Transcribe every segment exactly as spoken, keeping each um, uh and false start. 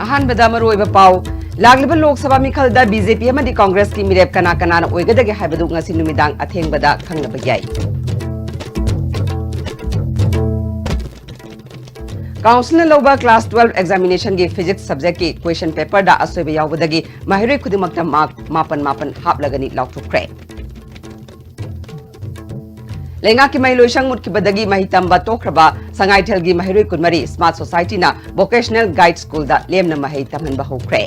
ꯑꯍꯥꯟꯕꯗ ꯃꯔꯨꯑꯣꯏꯕ ꯄꯥꯎ, ꯂꯥꯛꯂꯤꯕ ꯂꯣꯛ ꯁꯚꯥ ꯃꯤꯈꯜꯗ ꯕꯤ ꯖꯦ ꯄꯤ ꯑꯃꯗꯤ ꯀꯪꯒ꯭ꯔꯦꯁꯀꯤ ꯃꯤꯔꯦꯞ ꯀꯅꯥ ꯀꯅꯥꯅ ꯑꯣꯏꯒꯗꯒꯦ ꯍꯥꯏꯕꯗꯨ ꯉꯁꯤ ꯅꯨꯃꯤꯗꯥꯡ ꯑꯊꯦꯡꯕꯗ ꯈꯪꯂꯕ ꯌꯥꯏ꯫ ꯀꯥꯎꯟꯁꯤꯜꯅ ꯂꯧꯕ class twelve examinationꯒꯤ physics subjectꯀꯤ question paperꯗ ꯑꯁꯣꯏꯕ ꯌꯥꯎꯕꯗꯒꯤ ꯃꯍꯩꯔꯣꯏ ꯈꯨꯗꯤꯡꯃꯛꯇ mark ꯃꯥꯄꯟ ꯃꯥꯄꯟ ꯍꯥꯞꯂꯒꯅꯤ ꯂꯥꯎꯊꯣꯛꯈ꯭ꯔꯦ꯫ ꯂꯩꯉꯥꯛꯀꯤ ꯃꯍꯩ ꯂꯣꯏꯁꯪ ꯃꯨꯠꯈꯤꯕꯗꯒꯤ ꯃꯍꯩ ꯇꯝꯕ ꯇꯣꯛꯈ꯭ꯔꯕ ꯁꯉꯥꯏꯊꯦꯜꯒꯤ ꯃꯍꯩꯔꯣꯏ ꯀꯨꯟꯃꯔꯤ Smart Societyꯅ Vocational Guide Schoolꯗ ꯂꯦꯝꯅ ꯃꯍꯩ ꯇꯝꯍꯟꯕ ꯍꯧꯈ꯭ꯔꯦ꯫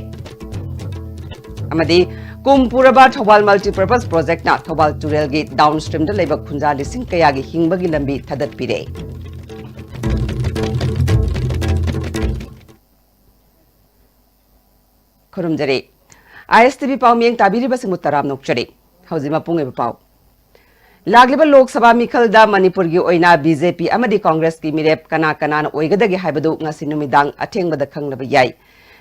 ꯑꯃꯗꯤ ꯀꯨꯝ ꯄꯨꯔꯕ ꯊꯧꯕꯥꯜ Multipurpose Projectꯅ ꯊꯧꯕꯥꯜ ꯇꯨꯔꯦꯜꯒꯤ downstreamꯗ ꯂꯩꯕ ꯈꯨꯟꯖꯥ ꯂꯤꯁꯤꯡ ꯀꯌꯥꯒꯤ ꯍꯤꯡꯕꯒꯤ ꯂꯝꯕꯤ ꯊꯥꯗꯠꯄꯤꯔꯦ꯫ ꯈꯨꯔꯨꯝꯖꯔꯤ꯫ ꯑꯥꯏ ꯑꯦꯁ ꯇꯤ ꯚꯤ ꯄꯥꯎꯃꯤꯌꯦꯡ ꯇꯥꯕꯤꯔꯤꯕꯁꯤꯡꯕꯨ ꯇꯔꯥꯝꯅ ꯑꯣꯛꯆꯔꯤ꯫ ꯍꯧꯖꯤꯛ ꯃꯄꯨꯡ ꯑꯣꯏꯕ ꯄꯥꯎ꯫ ꯂꯥꯛꯂꯤꯕ ꯂꯣꯛ ꯁꯚꯥ ꯃꯤꯈꯜꯗ ꯃꯅꯤꯄꯨꯔꯒꯤ ꯑꯣꯏꯅ ꯕꯤ ꯖꯦ ꯄꯤ ꯑꯃꯗꯤ ꯀꯪꯒ꯭ꯔꯦꯁꯀꯤ ꯃꯤꯔꯦꯞ ꯀꯅꯥ ꯀꯅꯥꯅ ꯑꯣꯏꯒꯗꯒꯦ ꯍꯥꯏꯕꯗꯨ ꯉꯁꯤ ꯅꯨꯃꯤꯗꯥꯡ ꯑꯊꯦꯡꯕꯗ ꯈꯪꯂꯕ ꯌꯥꯏ꯫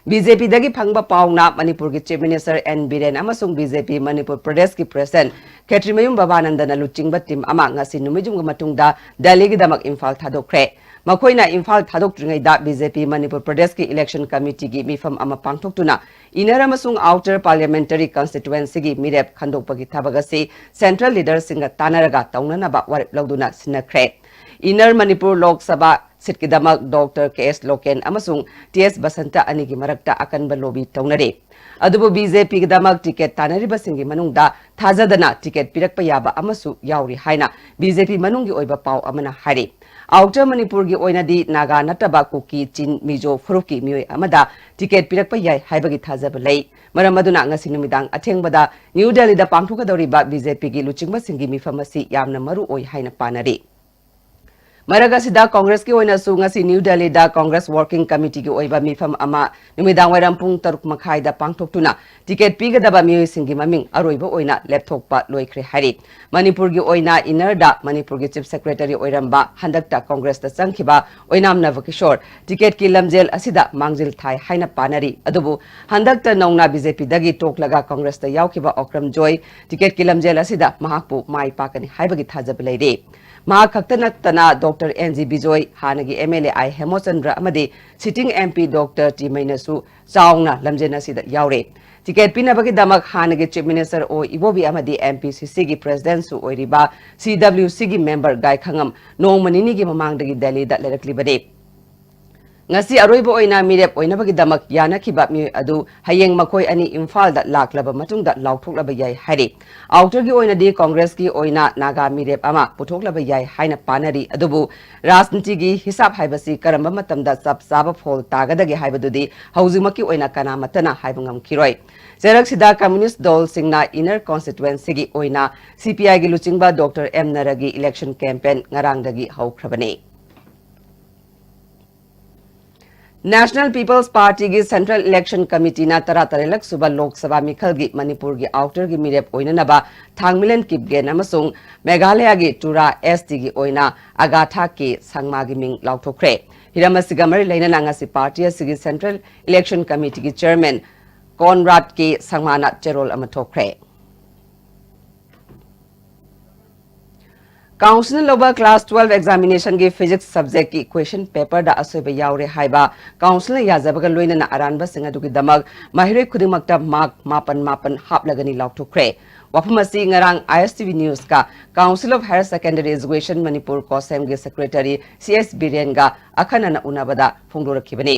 ꯕꯤ ꯖꯦ ꯄꯤꯗꯒꯤ ꯐꯪꯕ ꯄꯥꯎꯅ ꯃꯅꯤꯄꯨꯔꯒꯤ Chief Minister ꯑꯦꯟ ꯕꯤꯔꯦꯟ ꯑꯃꯁꯨꯡ ꯕꯤ ꯖꯦ ꯄꯤ ꯃꯅꯤꯄꯨꯔ ꯄ꯭ꯔꯗꯦꯁꯀꯤ President ꯈꯦꯇ꯭ꯔꯤꯃꯌꯨꯝ ꯕꯕꯥꯅꯟꯗꯅ ꯂꯨꯆꯤꯡꯕ team ꯑꯃ ꯉꯁꯤ ꯅꯨꯃꯤꯠꯌꯨꯝꯒꯤ ꯃꯇꯨꯡꯗ ꯗꯦꯜꯂꯤꯒꯤꯗꯃꯛ ꯏꯝꯐꯥꯜ ꯊꯥꯗꯣꯛꯈ꯭ꯔꯦ꯫ ꯃꯈꯣꯏꯅ ꯏꯝꯐꯥꯜ ꯊꯥꯗꯣꯛꯇ꯭ꯔꯤꯉꯩꯗ ꯕꯤ ꯖꯦ ꯄꯤ ꯃꯅꯤꯄꯨꯔ ꯄ꯭ꯔꯗꯦꯁꯀꯤ election committeeꯒꯤ ꯃꯤꯐꯝ ꯑꯃ ꯄꯥꯡꯊꯣꯛꯇꯨꯅ Inner ꯑꯃꯁꯨꯡ Outer Parliamentary Constituencyꯒꯤ ꯃꯤꯔꯦꯞ ꯈꯟꯗꯣꯛꯄꯒꯤ ꯊꯕꯛ ꯑꯁꯤ central leaderꯁꯤꯡꯒ ꯇꯥꯟꯅꯔꯒ ꯇꯧꯅꯅꯕ ꯋꯥꯔꯦꯞ ꯂꯧꯗꯨꯅ ꯁꯤꯟꯅꯈ꯭ꯔꯦ꯫ Inner ꯃꯅꯤꯄꯨꯔ ꯂꯣꯛ ꯁꯚꯥ seatꯀꯤꯗꯃꯛ ꯗꯣꯛꯇꯔ ꯀꯦ ꯑꯦꯁ ꯂꯣꯀꯦꯟ ꯑꯃꯁꯨꯡ ꯇꯤ ꯑꯦꯁ ꯕꯁꯟꯇ ꯑꯅꯤꯒꯤ ꯃꯔꯛꯇ ꯑꯀꯟꯕ lobby ꯇꯧꯅꯔꯤ꯫ ꯑꯗꯨꯕꯨ ꯕꯤ ꯖꯦ ꯄꯤꯒꯤꯗꯃꯛ ticket ꯇꯥꯟꯅꯔꯤꯕꯁꯤꯡꯒꯤ ꯃꯅꯨꯡꯗ ꯊꯥꯖꯗꯅ ticket ꯄꯤꯔꯛꯄ ꯌꯥꯕ ꯑꯃꯁꯨ ꯌꯥꯎꯔꯤ ꯍꯥꯏꯅ ꯕꯤ ꯖꯦ ꯄꯤ ꯃꯅꯨꯡꯒꯤ ꯑꯣꯏꯕ ꯄꯥꯎ ꯑꯃꯅ ꯍꯥꯏꯔꯤ꯫ Outer ꯃꯅꯤꯄꯨꯔꯒꯤ ꯑꯣꯏꯅꯗꯤ ꯅꯥꯒꯥ ꯅꯠꯇꯕ ꯀꯨꯀꯤ, ꯆꯤꯟ, ꯃꯤꯖꯣ ꯐꯨꯔꯨꯞꯀꯤ ꯃꯤꯑꯣꯏ ꯑꯃꯗ ticket ꯄꯤꯔꯛꯄ ꯌꯥꯏ ꯍꯥꯏꯕꯒꯤ ꯊꯥꯖꯕ ꯂꯩ꯫ ꯃꯔꯝ ꯑꯗꯨꯅ ꯉꯁꯤ ꯅꯨꯃꯤꯗꯥꯡ ꯑꯊꯦꯡꯕꯗ ꯅ꯭ꯌꯨ ꯗꯦꯜꯂꯤꯗ ꯄꯥꯡꯊꯣꯛꯀꯗꯧꯔꯤꯕ ꯕꯤ ꯖꯦ ꯄꯤꯒꯤ ꯂꯨꯆꯤꯡꯕꯁꯤꯡꯒꯤ ꯃꯤꯐꯝ ꯑꯁꯤ ꯌꯥꯝꯅ ꯃꯔꯨ ꯑꯣꯏ ꯍꯥꯏꯅ ꯄꯥꯅꯔꯤ꯫ ꯃꯔꯛ ꯑꯁꯤꯗ ꯀꯪꯒ꯭ꯔꯦꯁꯀꯤ ꯑꯣꯏꯅꯁꯨ ꯉꯁꯤ ꯅ꯭ꯌꯨ ꯗꯦꯜꯂꯤꯗ ꯀꯪꯒ꯭ꯔꯦꯁ working committeeꯒꯤ ꯑꯣꯏꯕ ꯃꯤꯐꯝ ꯑꯃ ꯅꯨꯃꯤꯗꯥꯡꯋꯥꯏꯔꯝ ꯄꯨꯡ ꯇꯔꯨꯛ ꯃꯈꯥꯏꯗ ꯄꯥꯡꯊꯣꯛꯇꯨꯅ ticket ꯄꯤꯒꯗꯕ ꯃꯤꯑꯣꯏꯁꯤꯡꯒꯤ ꯃꯃꯤꯡ ꯑꯔꯣꯏꯕ ꯑꯣꯏꯅ ꯂꯦꯞꯊꯣꯛꯄ ꯂꯣꯏꯈ꯭ꯔꯦ ꯍꯥꯏꯔꯤ꯫ ꯃꯅꯤꯄꯨꯔꯒꯤ ꯑꯣꯏꯅ Innerꯗ ꯃꯅꯤꯄꯨꯔꯒꯤ Chief Secretary ꯑꯣꯏꯔꯝꯕ, ꯍꯟꯗꯛꯇ ꯀꯪꯒ꯭ꯔꯦꯁꯇ ꯆꯪꯈꯤꯕ ꯑꯣꯏꯅꯥꯝ ꯅꯕꯀꯤꯁꯣꯔ ticketꯀꯤ ꯂꯝꯖꯦꯜ ꯑꯁꯤꯗ ꯃꯥꯡꯖꯤꯜ ꯊꯥꯏ ꯍꯥꯏꯅ ꯄꯥꯅꯔꯤ꯫ ꯑꯗꯨꯕꯨ ꯍꯟꯗꯛꯇ ꯅꯧꯅ ꯕꯤ ꯖꯦ ꯄꯤꯗꯒꯤ ꯇꯣꯛꯂꯒ ꯀꯪꯒ꯭ꯔꯦꯁꯇ ꯌꯥꯎꯈꯤꯕ ꯑꯣꯀ꯭ꯔꯝ ꯖꯣꯏ ticketꯀꯤ ꯂꯝꯖꯦꯜ ꯑꯁꯤꯗ ꯃꯍꯥꯛꯄꯨ ꯃꯥꯏ ꯄꯥꯛꯀꯅꯤ ꯍꯥꯏꯕꯒꯤ ꯊꯥꯖꯕ ꯂꯩꯔꯤ꯫ ꯃꯍꯥꯛ ꯈꯛꯇ ꯅꯠꯇꯅ doctor doctor N G Bijoy, ꯍꯥꯟꯅꯒꯤ M L A I Hemochandra ꯑꯃꯗꯤ sitting M P doctor T ꯃꯩꯅꯁꯨ ꯆꯥꯎꯅ ꯂꯝꯖꯦꯜ ꯑꯁꯤꯗ ꯌꯥꯎꯔꯦ꯫ ꯇꯤꯀꯦꯠ ꯄꯤꯅꯕꯒꯤꯗꯃꯛ ꯍꯥꯟꯅꯒꯤ ꯆꯤꯐ ꯃꯤꯅꯤꯁꯇꯔ ꯑꯣ ꯏꯕꯣꯕꯤ ꯑꯃꯗꯤ ꯑꯦꯝ ꯄꯤ ꯁꯤ ꯁꯤꯒꯤ ꯄ꯭ꯔꯦꯁꯤꯗꯦꯟꯠꯁꯨ ꯑꯣꯏꯔꯤꯕ ꯁꯤ ꯗꯕ꯭ꯂꯤꯎ ꯁꯤꯒꯤ ꯃꯦꯝꯕꯔ ꯒꯥꯏꯈꯉꯝ ꯅꯣꯡꯃ ꯅꯤꯅꯤꯒꯤ ꯃꯃꯥꯡꯗꯒꯤ ꯗꯦꯜꯂꯤꯗ ꯂꯩꯔꯛꯂꯤꯕꯅꯤ꯫ ꯉꯁꯤ ꯑꯔꯣꯏꯕ ꯑꯣꯏꯅ ꯃꯤꯔꯦꯞ ꯑꯣꯏꯅꯕꯒꯤꯗꯃꯛ ꯌꯥꯅꯈꯤꯕ ꯃꯤꯑꯣꯏ ꯑꯗꯨ ꯍꯌꯦꯡ ꯃꯈꯣꯏ ꯑꯅꯤ ꯏꯝꯐꯥꯜꯗ ꯂꯥꯛꯂꯕ ꯃꯇꯨꯡꯗ ꯂꯥꯎꯊꯣꯛꯂꯕ ꯌꯥꯏ ꯍꯥꯏꯔꯤ꯫ ꯑꯥꯎꯇꯔꯒꯤ ꯑꯣꯏꯅꯗꯤ ꯀꯣꯡꯒ꯭ꯔꯦꯁꯀꯤ ꯑꯣꯏꯅ ꯅꯥꯒꯥ ꯃꯤꯔꯦꯞ ꯑꯃ ꯄꯨꯊꯣꯛꯂꯕ ꯌꯥꯏ ꯍꯥꯏꯅ ꯄꯥꯅꯔꯤ꯫ ꯑꯗꯨꯕꯨ ꯔꯥꯖꯅꯤꯇꯤꯒꯤ ꯍꯤꯁꯥꯕ ꯍꯥꯏꯕꯁꯤ ꯀꯔꯝꯕ ꯃꯇꯝꯗ ꯆꯞ ꯆꯥꯕ ꯐꯣꯜ ꯇꯥꯒꯗꯒꯦ ꯍꯥꯏꯕꯗꯨꯗꯤ ꯍꯧꯖꯤꯛꯃꯛꯀꯤ ꯑꯣꯏꯅ ꯀꯅꯥꯃꯠꯇꯅ ꯍꯥꯏꯕ ꯉꯝꯈꯤꯔꯣꯏ꯫ ꯆꯩꯔꯛꯁꯤꯗ ꯀꯝꯌꯨꯅꯤꯁ꯭ꯠ ꯗꯜꯁꯤꯡꯅ ꯏꯟꯅꯔ ꯀꯣꯟꯁꯇꯤꯇ꯭ꯋꯦꯟꯁꯤꯒꯤ ꯑꯣꯏꯅ ꯁꯤ ꯄꯤ ꯑꯥꯏꯒꯤ ꯂꯨꯆꯤꯡꯕ ꯗꯣꯛꯇꯔ ꯑꯦꯝ ꯅꯔꯒꯤ ꯏꯂꯦꯛꯁꯟ ꯀꯦꯝꯄꯦꯟ ꯉꯔꯥꯡꯗꯒꯤ ꯍꯧꯈ꯭ꯔꯕꯅꯤ꯫ ꯅꯦꯁꯅꯦꯜ ꯄꯤꯄꯜꯁ ꯄꯥꯔꯇꯤꯒꯤ ꯁꯦꯟꯇ꯭ꯔꯦꯜ ꯏꯂꯦꯛꯁꯟ ꯀꯃꯤꯇꯤꯅ ꯇꯔꯥꯇꯔꯦꯠꯂꯛ ꯁꯨꯕ ꯂꯣꯛ ꯁꯚꯥ ꯃꯤꯈꯜꯒꯤ ꯃꯅꯤꯄꯨꯔꯒꯤ ꯑꯥꯎꯇꯔꯒꯤ ꯃꯤꯔꯦꯞ ꯑꯣꯏꯅꯅꯕ ꯊꯥꯡꯃꯤꯂꯦꯟ ꯀꯤꯞꯒꯦꯟ ꯑꯃꯁꯨꯡ ꯃꯦꯘꯥꯂꯌꯥꯒꯤ ꯇꯨꯔꯥ ꯑꯦꯁ ꯇꯤꯒꯤ ꯑꯣꯏꯅ ꯑꯒꯥꯊꯥ ꯀꯦ ꯁꯪꯃꯥꯒꯤ ꯃꯤꯡ ꯂꯥꯎꯊꯣꯛꯈ꯭ꯔꯦ꯫ ꯍꯤꯔꯝ ꯑꯁꯤꯒ ꯃꯔꯤ ꯂꯩꯅꯅ ꯉꯁꯤ ꯄꯥꯔꯇꯤ ꯑꯁꯤꯒꯤ ꯁꯦꯟꯇ꯭ꯔꯦꯜ ꯏꯂꯦꯛꯁꯟ ꯀꯃꯤꯇꯤꯒꯤ ꯆꯦꯌꯔꯃꯦꯟ ꯀꯣꯟꯔꯥꯗ ꯀꯦ ꯁꯪꯃꯥꯅ ꯆꯦꯔꯣꯜ ꯑꯃ ꯊꯣꯛꯈ꯭ꯔꯦ꯫ ꯀꯥꯎꯟꯁꯤꯜꯅ ꯂꯧꯕ ꯀ꯭ꯂꯥꯁ ꯇꯨꯋꯦꯜꯐ ꯑꯦꯛꯖꯥꯃꯤꯅꯦꯁꯟꯒꯤ ꯐꯤꯖꯤꯛꯁ ꯁꯕꯖꯦꯛꯀꯤ ꯀ꯭ꯋꯦꯁꯟ ꯄꯦꯄꯔꯗ ꯑꯁꯣꯏꯕ ꯌꯥꯎꯔꯦ ꯍꯥꯏꯕ ꯀꯥꯎꯟꯁꯤꯜꯅ ꯌꯥꯖꯕꯒ ꯂꯣꯏꯅꯅ ꯑꯔꯥꯟꯕꯁꯤꯡ ꯑꯗꯨꯒꯤꯗꯃꯛ ꯃꯍꯩꯔꯣꯏ ꯈꯨꯗꯤꯡꯃꯛꯇ ꯃꯥꯔꯛ ꯃꯥꯄꯟ ꯃꯥꯄꯟ ꯍꯥꯞꯂꯒꯅꯤ ꯂꯥꯎꯊꯣꯛꯈ꯭ꯔꯦ꯫ ꯋꯥꯐꯝ ꯑꯁꯤ ꯉꯔꯥꯡ ꯑꯥꯏ ꯑꯦꯁ ꯇꯤ ꯚꯤ ꯅ꯭ꯌꯨꯁꯀ Council of Higher Secondary Education Manipur, ꯀꯣꯁꯦꯝꯒꯤ ꯁꯦꯀ꯭ꯔꯦꯇꯔꯤ ꯁꯤ ꯑꯦꯁ ꯕꯤꯔꯦꯟꯒ ꯑꯈꯟꯅꯅ ꯎꯅꯕꯗ ꯐꯣꯡꯗꯣꯔꯛꯈꯤꯕꯅꯤ꯫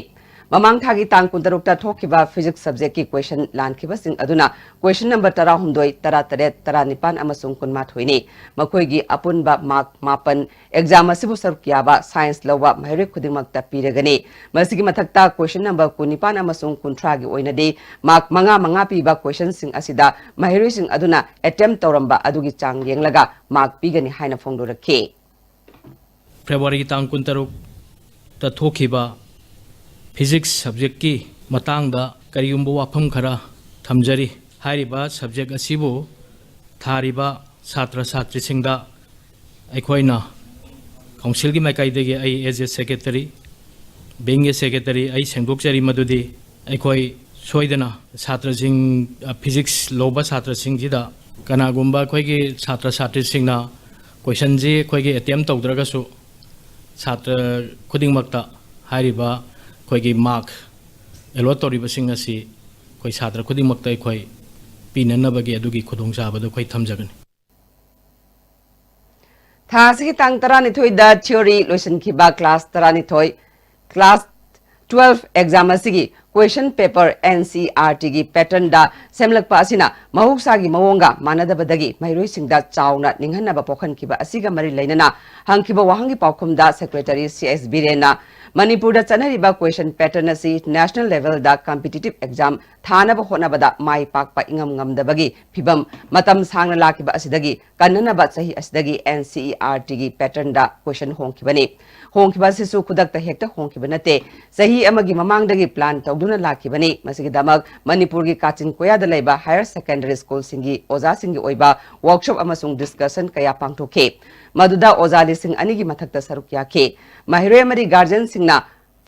ꯃꯃꯥꯡ ꯊꯥꯒꯤ ꯇꯥꯡ ꯀꯨꯟꯇꯔꯨꯛꯇ ꯊꯣꯛꯈꯤꯕ ꯐꯤꯖꯤꯛꯁ ꯁꯕꯖꯦꯛꯀꯤ ꯀ꯭ꯋꯦꯁꯟ ꯂꯥꯟꯈꯤꯕꯁꯤꯡ ꯑꯗꯨꯅ ꯀ꯭ꯋꯦꯁꯟ ꯅꯝꯕꯔ ꯇꯔꯥꯍꯨꯝꯗꯣꯏ, ꯇꯔꯥꯇꯔꯦꯠ, ꯇꯔꯥꯅꯤꯄꯥꯟ ꯑꯃꯁꯨꯡ ꯀꯨꯟꯃꯥꯊꯣꯏꯅꯤ꯫ ꯃꯈꯣꯏꯒꯤ ꯑꯄꯨꯟꯕ ꯃꯥꯔꯛ ꯃꯥꯄꯟ ꯑꯦꯛꯖꯥꯝ ꯑꯁꯤꯕꯨ ꯁꯔꯨꯛ ꯌꯥꯕ ꯁꯥꯏꯟꯁ ꯂꯧꯕ ꯃꯍꯩꯔꯣꯏ ꯈꯨꯗꯤꯡꯃꯛꯇ ꯄꯤꯔꯒꯅꯤ꯫ ꯃꯁꯤꯒꯤ ꯃꯊꯛꯇ ꯀ꯭ꯋꯦꯁꯟ ꯅꯝꯕꯔ ꯀꯨꯟꯅꯤꯄꯥꯟ ꯑꯃꯁꯨꯡ ꯀꯨꯟꯊ꯭ꯔꯥꯒꯤ ꯑꯣꯏꯅꯗꯤ ꯃꯥꯔꯛ ꯃꯉꯥ ꯃꯉꯥ ꯄꯤꯕ ꯀ꯭ꯋꯦꯁꯟꯁꯤꯡ ꯑꯁꯤꯗ ꯃꯍꯩꯔꯣꯏꯁꯤꯡ ꯑꯗꯨꯅ ꯑꯦꯇꯦꯝꯞ ꯇꯧꯔꯝꯕ ꯑꯗꯨꯒꯤ ꯆꯥꯡ ꯌꯦꯡꯂꯒ ꯃꯥꯔꯛ ꯄꯤꯒꯅꯤ ꯍꯥꯏꯅ ꯐꯣꯡꯗꯣꯔꯛꯈꯤ꯫ ꯐꯦꯕ꯭ꯔꯨꯋꯥꯔꯤꯒꯤ ꯇꯥꯡ ꯀꯨꯟꯇꯔꯨꯛꯇ ꯊꯣꯛꯈꯤꯕ ꯐꯤꯖꯤꯛꯁ ꯁꯕꯖꯦꯛꯀꯤ ꯃꯇꯥꯡꯗ ꯀꯔꯤꯒꯨꯝꯕ ꯋꯥꯐꯝ ꯈꯔ ꯊꯝꯖꯔꯤ꯫ ꯍꯥꯏꯔꯤꯕ ꯁꯕꯖꯦꯛ ꯑꯁꯤꯕꯨ ꯊꯥꯔꯤꯕ ꯁꯥꯇ꯭ꯔ ꯁꯥꯇ꯭ꯔꯤꯁꯤꯡꯗ ꯑꯩꯈꯣꯏꯅ ꯀꯥꯎꯟꯁꯤꯜꯒꯤ ꯃꯥꯏꯀꯩꯗꯒꯤ ꯑꯩ as a secretary, ꯕꯦꯡꯒꯤ ꯁꯦꯀ꯭ꯔꯦꯇꯔꯤ ꯑꯩ ꯁꯦꯡꯗꯣꯛꯆꯔꯤ ꯃꯗꯨꯗꯤ ꯑꯩꯈꯣꯏ ꯁꯣꯏꯗꯅ ꯁꯥꯇ꯭ꯔꯁꯤꯡ, ꯑ, ꯐꯤꯖꯤꯛꯁ ꯂꯧꯕ ꯁꯥꯇ꯭ꯔꯁꯤꯡꯁꯤꯗ ꯀꯅꯥꯒꯨꯝꯕ ꯑꯩꯈꯣꯏꯒꯤ ꯁꯥꯇ꯭ꯔ ꯁꯥꯇ꯭ꯔꯤꯁꯤꯡꯅ ꯀꯣꯏꯁꯟꯁꯤ ꯑꯩꯈꯣꯏꯒꯤ ꯑꯦꯇꯦꯝꯞ ꯇꯧꯗ꯭ꯔꯒꯁꯨ ꯁꯥꯇ꯭ꯔ ꯈꯨꯗꯤꯡꯃꯛꯇ ꯍꯥꯏꯔꯤꯕ ꯑꯩꯈꯣꯏꯒꯤ ꯃꯥꯔꯛ ꯑꯦꯂꯣꯠ ꯇꯧꯔꯤꯕꯁꯤꯡ ꯑꯁꯤ ꯑꯩꯈꯣꯏ ꯁꯥꯇ꯭ꯔ ꯈꯨꯗꯤꯡꯃꯛꯇ ꯑꯩꯈꯣꯏ ꯄꯤꯅꯅꯕꯒꯤ ꯑꯗꯨꯒꯤ ꯈꯨꯗꯣꯡꯆꯥꯕꯗꯨ ꯑꯩꯈꯣꯏ ꯊꯝꯖꯒꯅꯤ꯫ ꯊꯥ ꯑꯁꯤꯒꯤ ꯇꯥꯡ ꯇꯔꯥꯅꯤꯊꯣꯏꯗ ꯊꯤꯑꯣꯔꯤ ꯂꯣꯏꯁꯤꯟꯈꯤꯕ ꯀ꯭ꯂꯥꯁ ꯇꯔꯥꯅꯤꯊꯣꯏ, ꯀ꯭ꯂꯥꯁ ꯇꯨꯋꯦꯜꯐ ꯑꯦꯛꯖꯥꯝ ꯑꯁꯤꯒꯤ question paper N C E R ꯇꯤꯒꯤ ꯄꯦꯇꯔꯟꯗ ꯁꯦꯝꯂꯛꯄ ꯑꯁꯤꯅ ꯃꯍꯧꯁꯥꯒꯤ ꯃꯑꯣꯡꯒ ꯃꯥꯟꯅꯗꯕꯗꯒꯤ ꯃꯍꯩꯔꯣꯏꯁꯤꯡꯗ ꯆꯥꯎꯅ ꯅꯤꯡꯍꯟꯅꯕ ꯄꯣꯛꯍꯟꯈꯤꯕ ꯑꯁꯤꯒ ꯃꯔꯤ ꯂꯩꯅꯅ ꯍꯪꯈꯤꯕ ꯋꯥꯍꯪꯒꯤ ꯄꯥꯎꯈꯨꯝꯗ ꯁꯦꯀ꯭ꯔꯦꯇꯔꯤ ꯁꯤ ꯑꯦꯁ ꯕꯤꯔꯦꯟꯅ ꯃꯅꯤꯄꯨꯔꯗ ꯆꯠꯅꯔꯤꯕ ꯀ꯭ꯋꯦꯁꯟ ꯄꯦꯇꯔꯟ ꯑꯁꯤ ꯅꯦꯁꯅꯦꯜ ꯂꯦꯚꯦꯜꯗ ꯀꯝꯄꯤꯇꯤꯇꯤꯚ ꯑꯦꯛꯖꯥꯝ ꯊꯥꯅꯕ ꯍꯣꯠꯅꯕꯗ ꯃꯥꯏ ꯄꯥꯛꯄ ꯏꯉꯝ ꯉꯝꯗꯕꯒꯤ ꯐꯤꯚꯝ, ꯃꯇꯝ ꯁꯥꯡꯅ ꯂꯥꯛꯈꯤꯕ ꯑꯁꯤꯗꯒꯤ ꯀꯟꯅꯅꯕ ꯆꯍꯤ ꯑꯁꯤꯗꯒꯤ ꯑꯦꯟ ꯁꯤ ꯏ ꯑꯥꯔ ꯇꯤꯒꯤ ꯄꯦꯇꯔꯟꯗ ꯀ꯭ꯋꯦꯁꯟ ꯍꯣꯡꯈꯤꯕꯅꯤ꯫ ꯍꯣꯡꯈꯤꯕ ꯑꯁꯤꯁꯨ ꯈꯨꯗꯛꯇ ꯍꯦꯛꯇ ꯍꯣꯡꯈꯤꯕ ꯅꯠꯇꯦ꯫ ꯆꯍꯤ ꯑꯃꯒꯤ ꯃꯃꯥꯡꯗꯒꯤ ꯄ꯭ꯂꯥꯟ ꯇꯧꯗꯨꯅ ꯂꯥꯛꯈꯤꯕꯅꯤ꯫ ꯃꯁꯤꯒꯤꯗꯃꯛ ꯃꯅꯤꯄꯨꯔꯒꯤ ꯀꯥꯆꯤꯟ ꯀꯣꯌꯥꯗ ꯂꯩꯕ ꯍꯥꯌꯔ ꯁꯦꯀꯦꯟꯗꯔꯤ ꯁ꯭ꯀꯨꯜꯁꯤꯡꯒꯤ ꯑꯣꯖꯥꯁꯤꯡꯒꯤ ꯑꯣꯏꯕ ꯋꯥꯔꯛꯁꯣꯞ ꯑꯃꯁꯨꯡ ꯗꯤꯁꯀꯁꯟ ꯀꯌꯥ ꯄꯥꯡꯊꯣꯛꯈꯤ꯫ ꯃꯗꯨꯗ ꯑꯣꯖꯥ ꯂꯤꯁꯤꯡ ꯑꯅꯤꯒꯤ ꯃꯊꯛꯇ ꯁꯔꯨꯛ ꯌꯥꯈꯤ꯫ ꯃꯍꯩꯔꯣꯏ ꯑꯃꯗꯤ ꯒꯥꯔꯖꯤꯌꯟꯁꯤꯡꯅ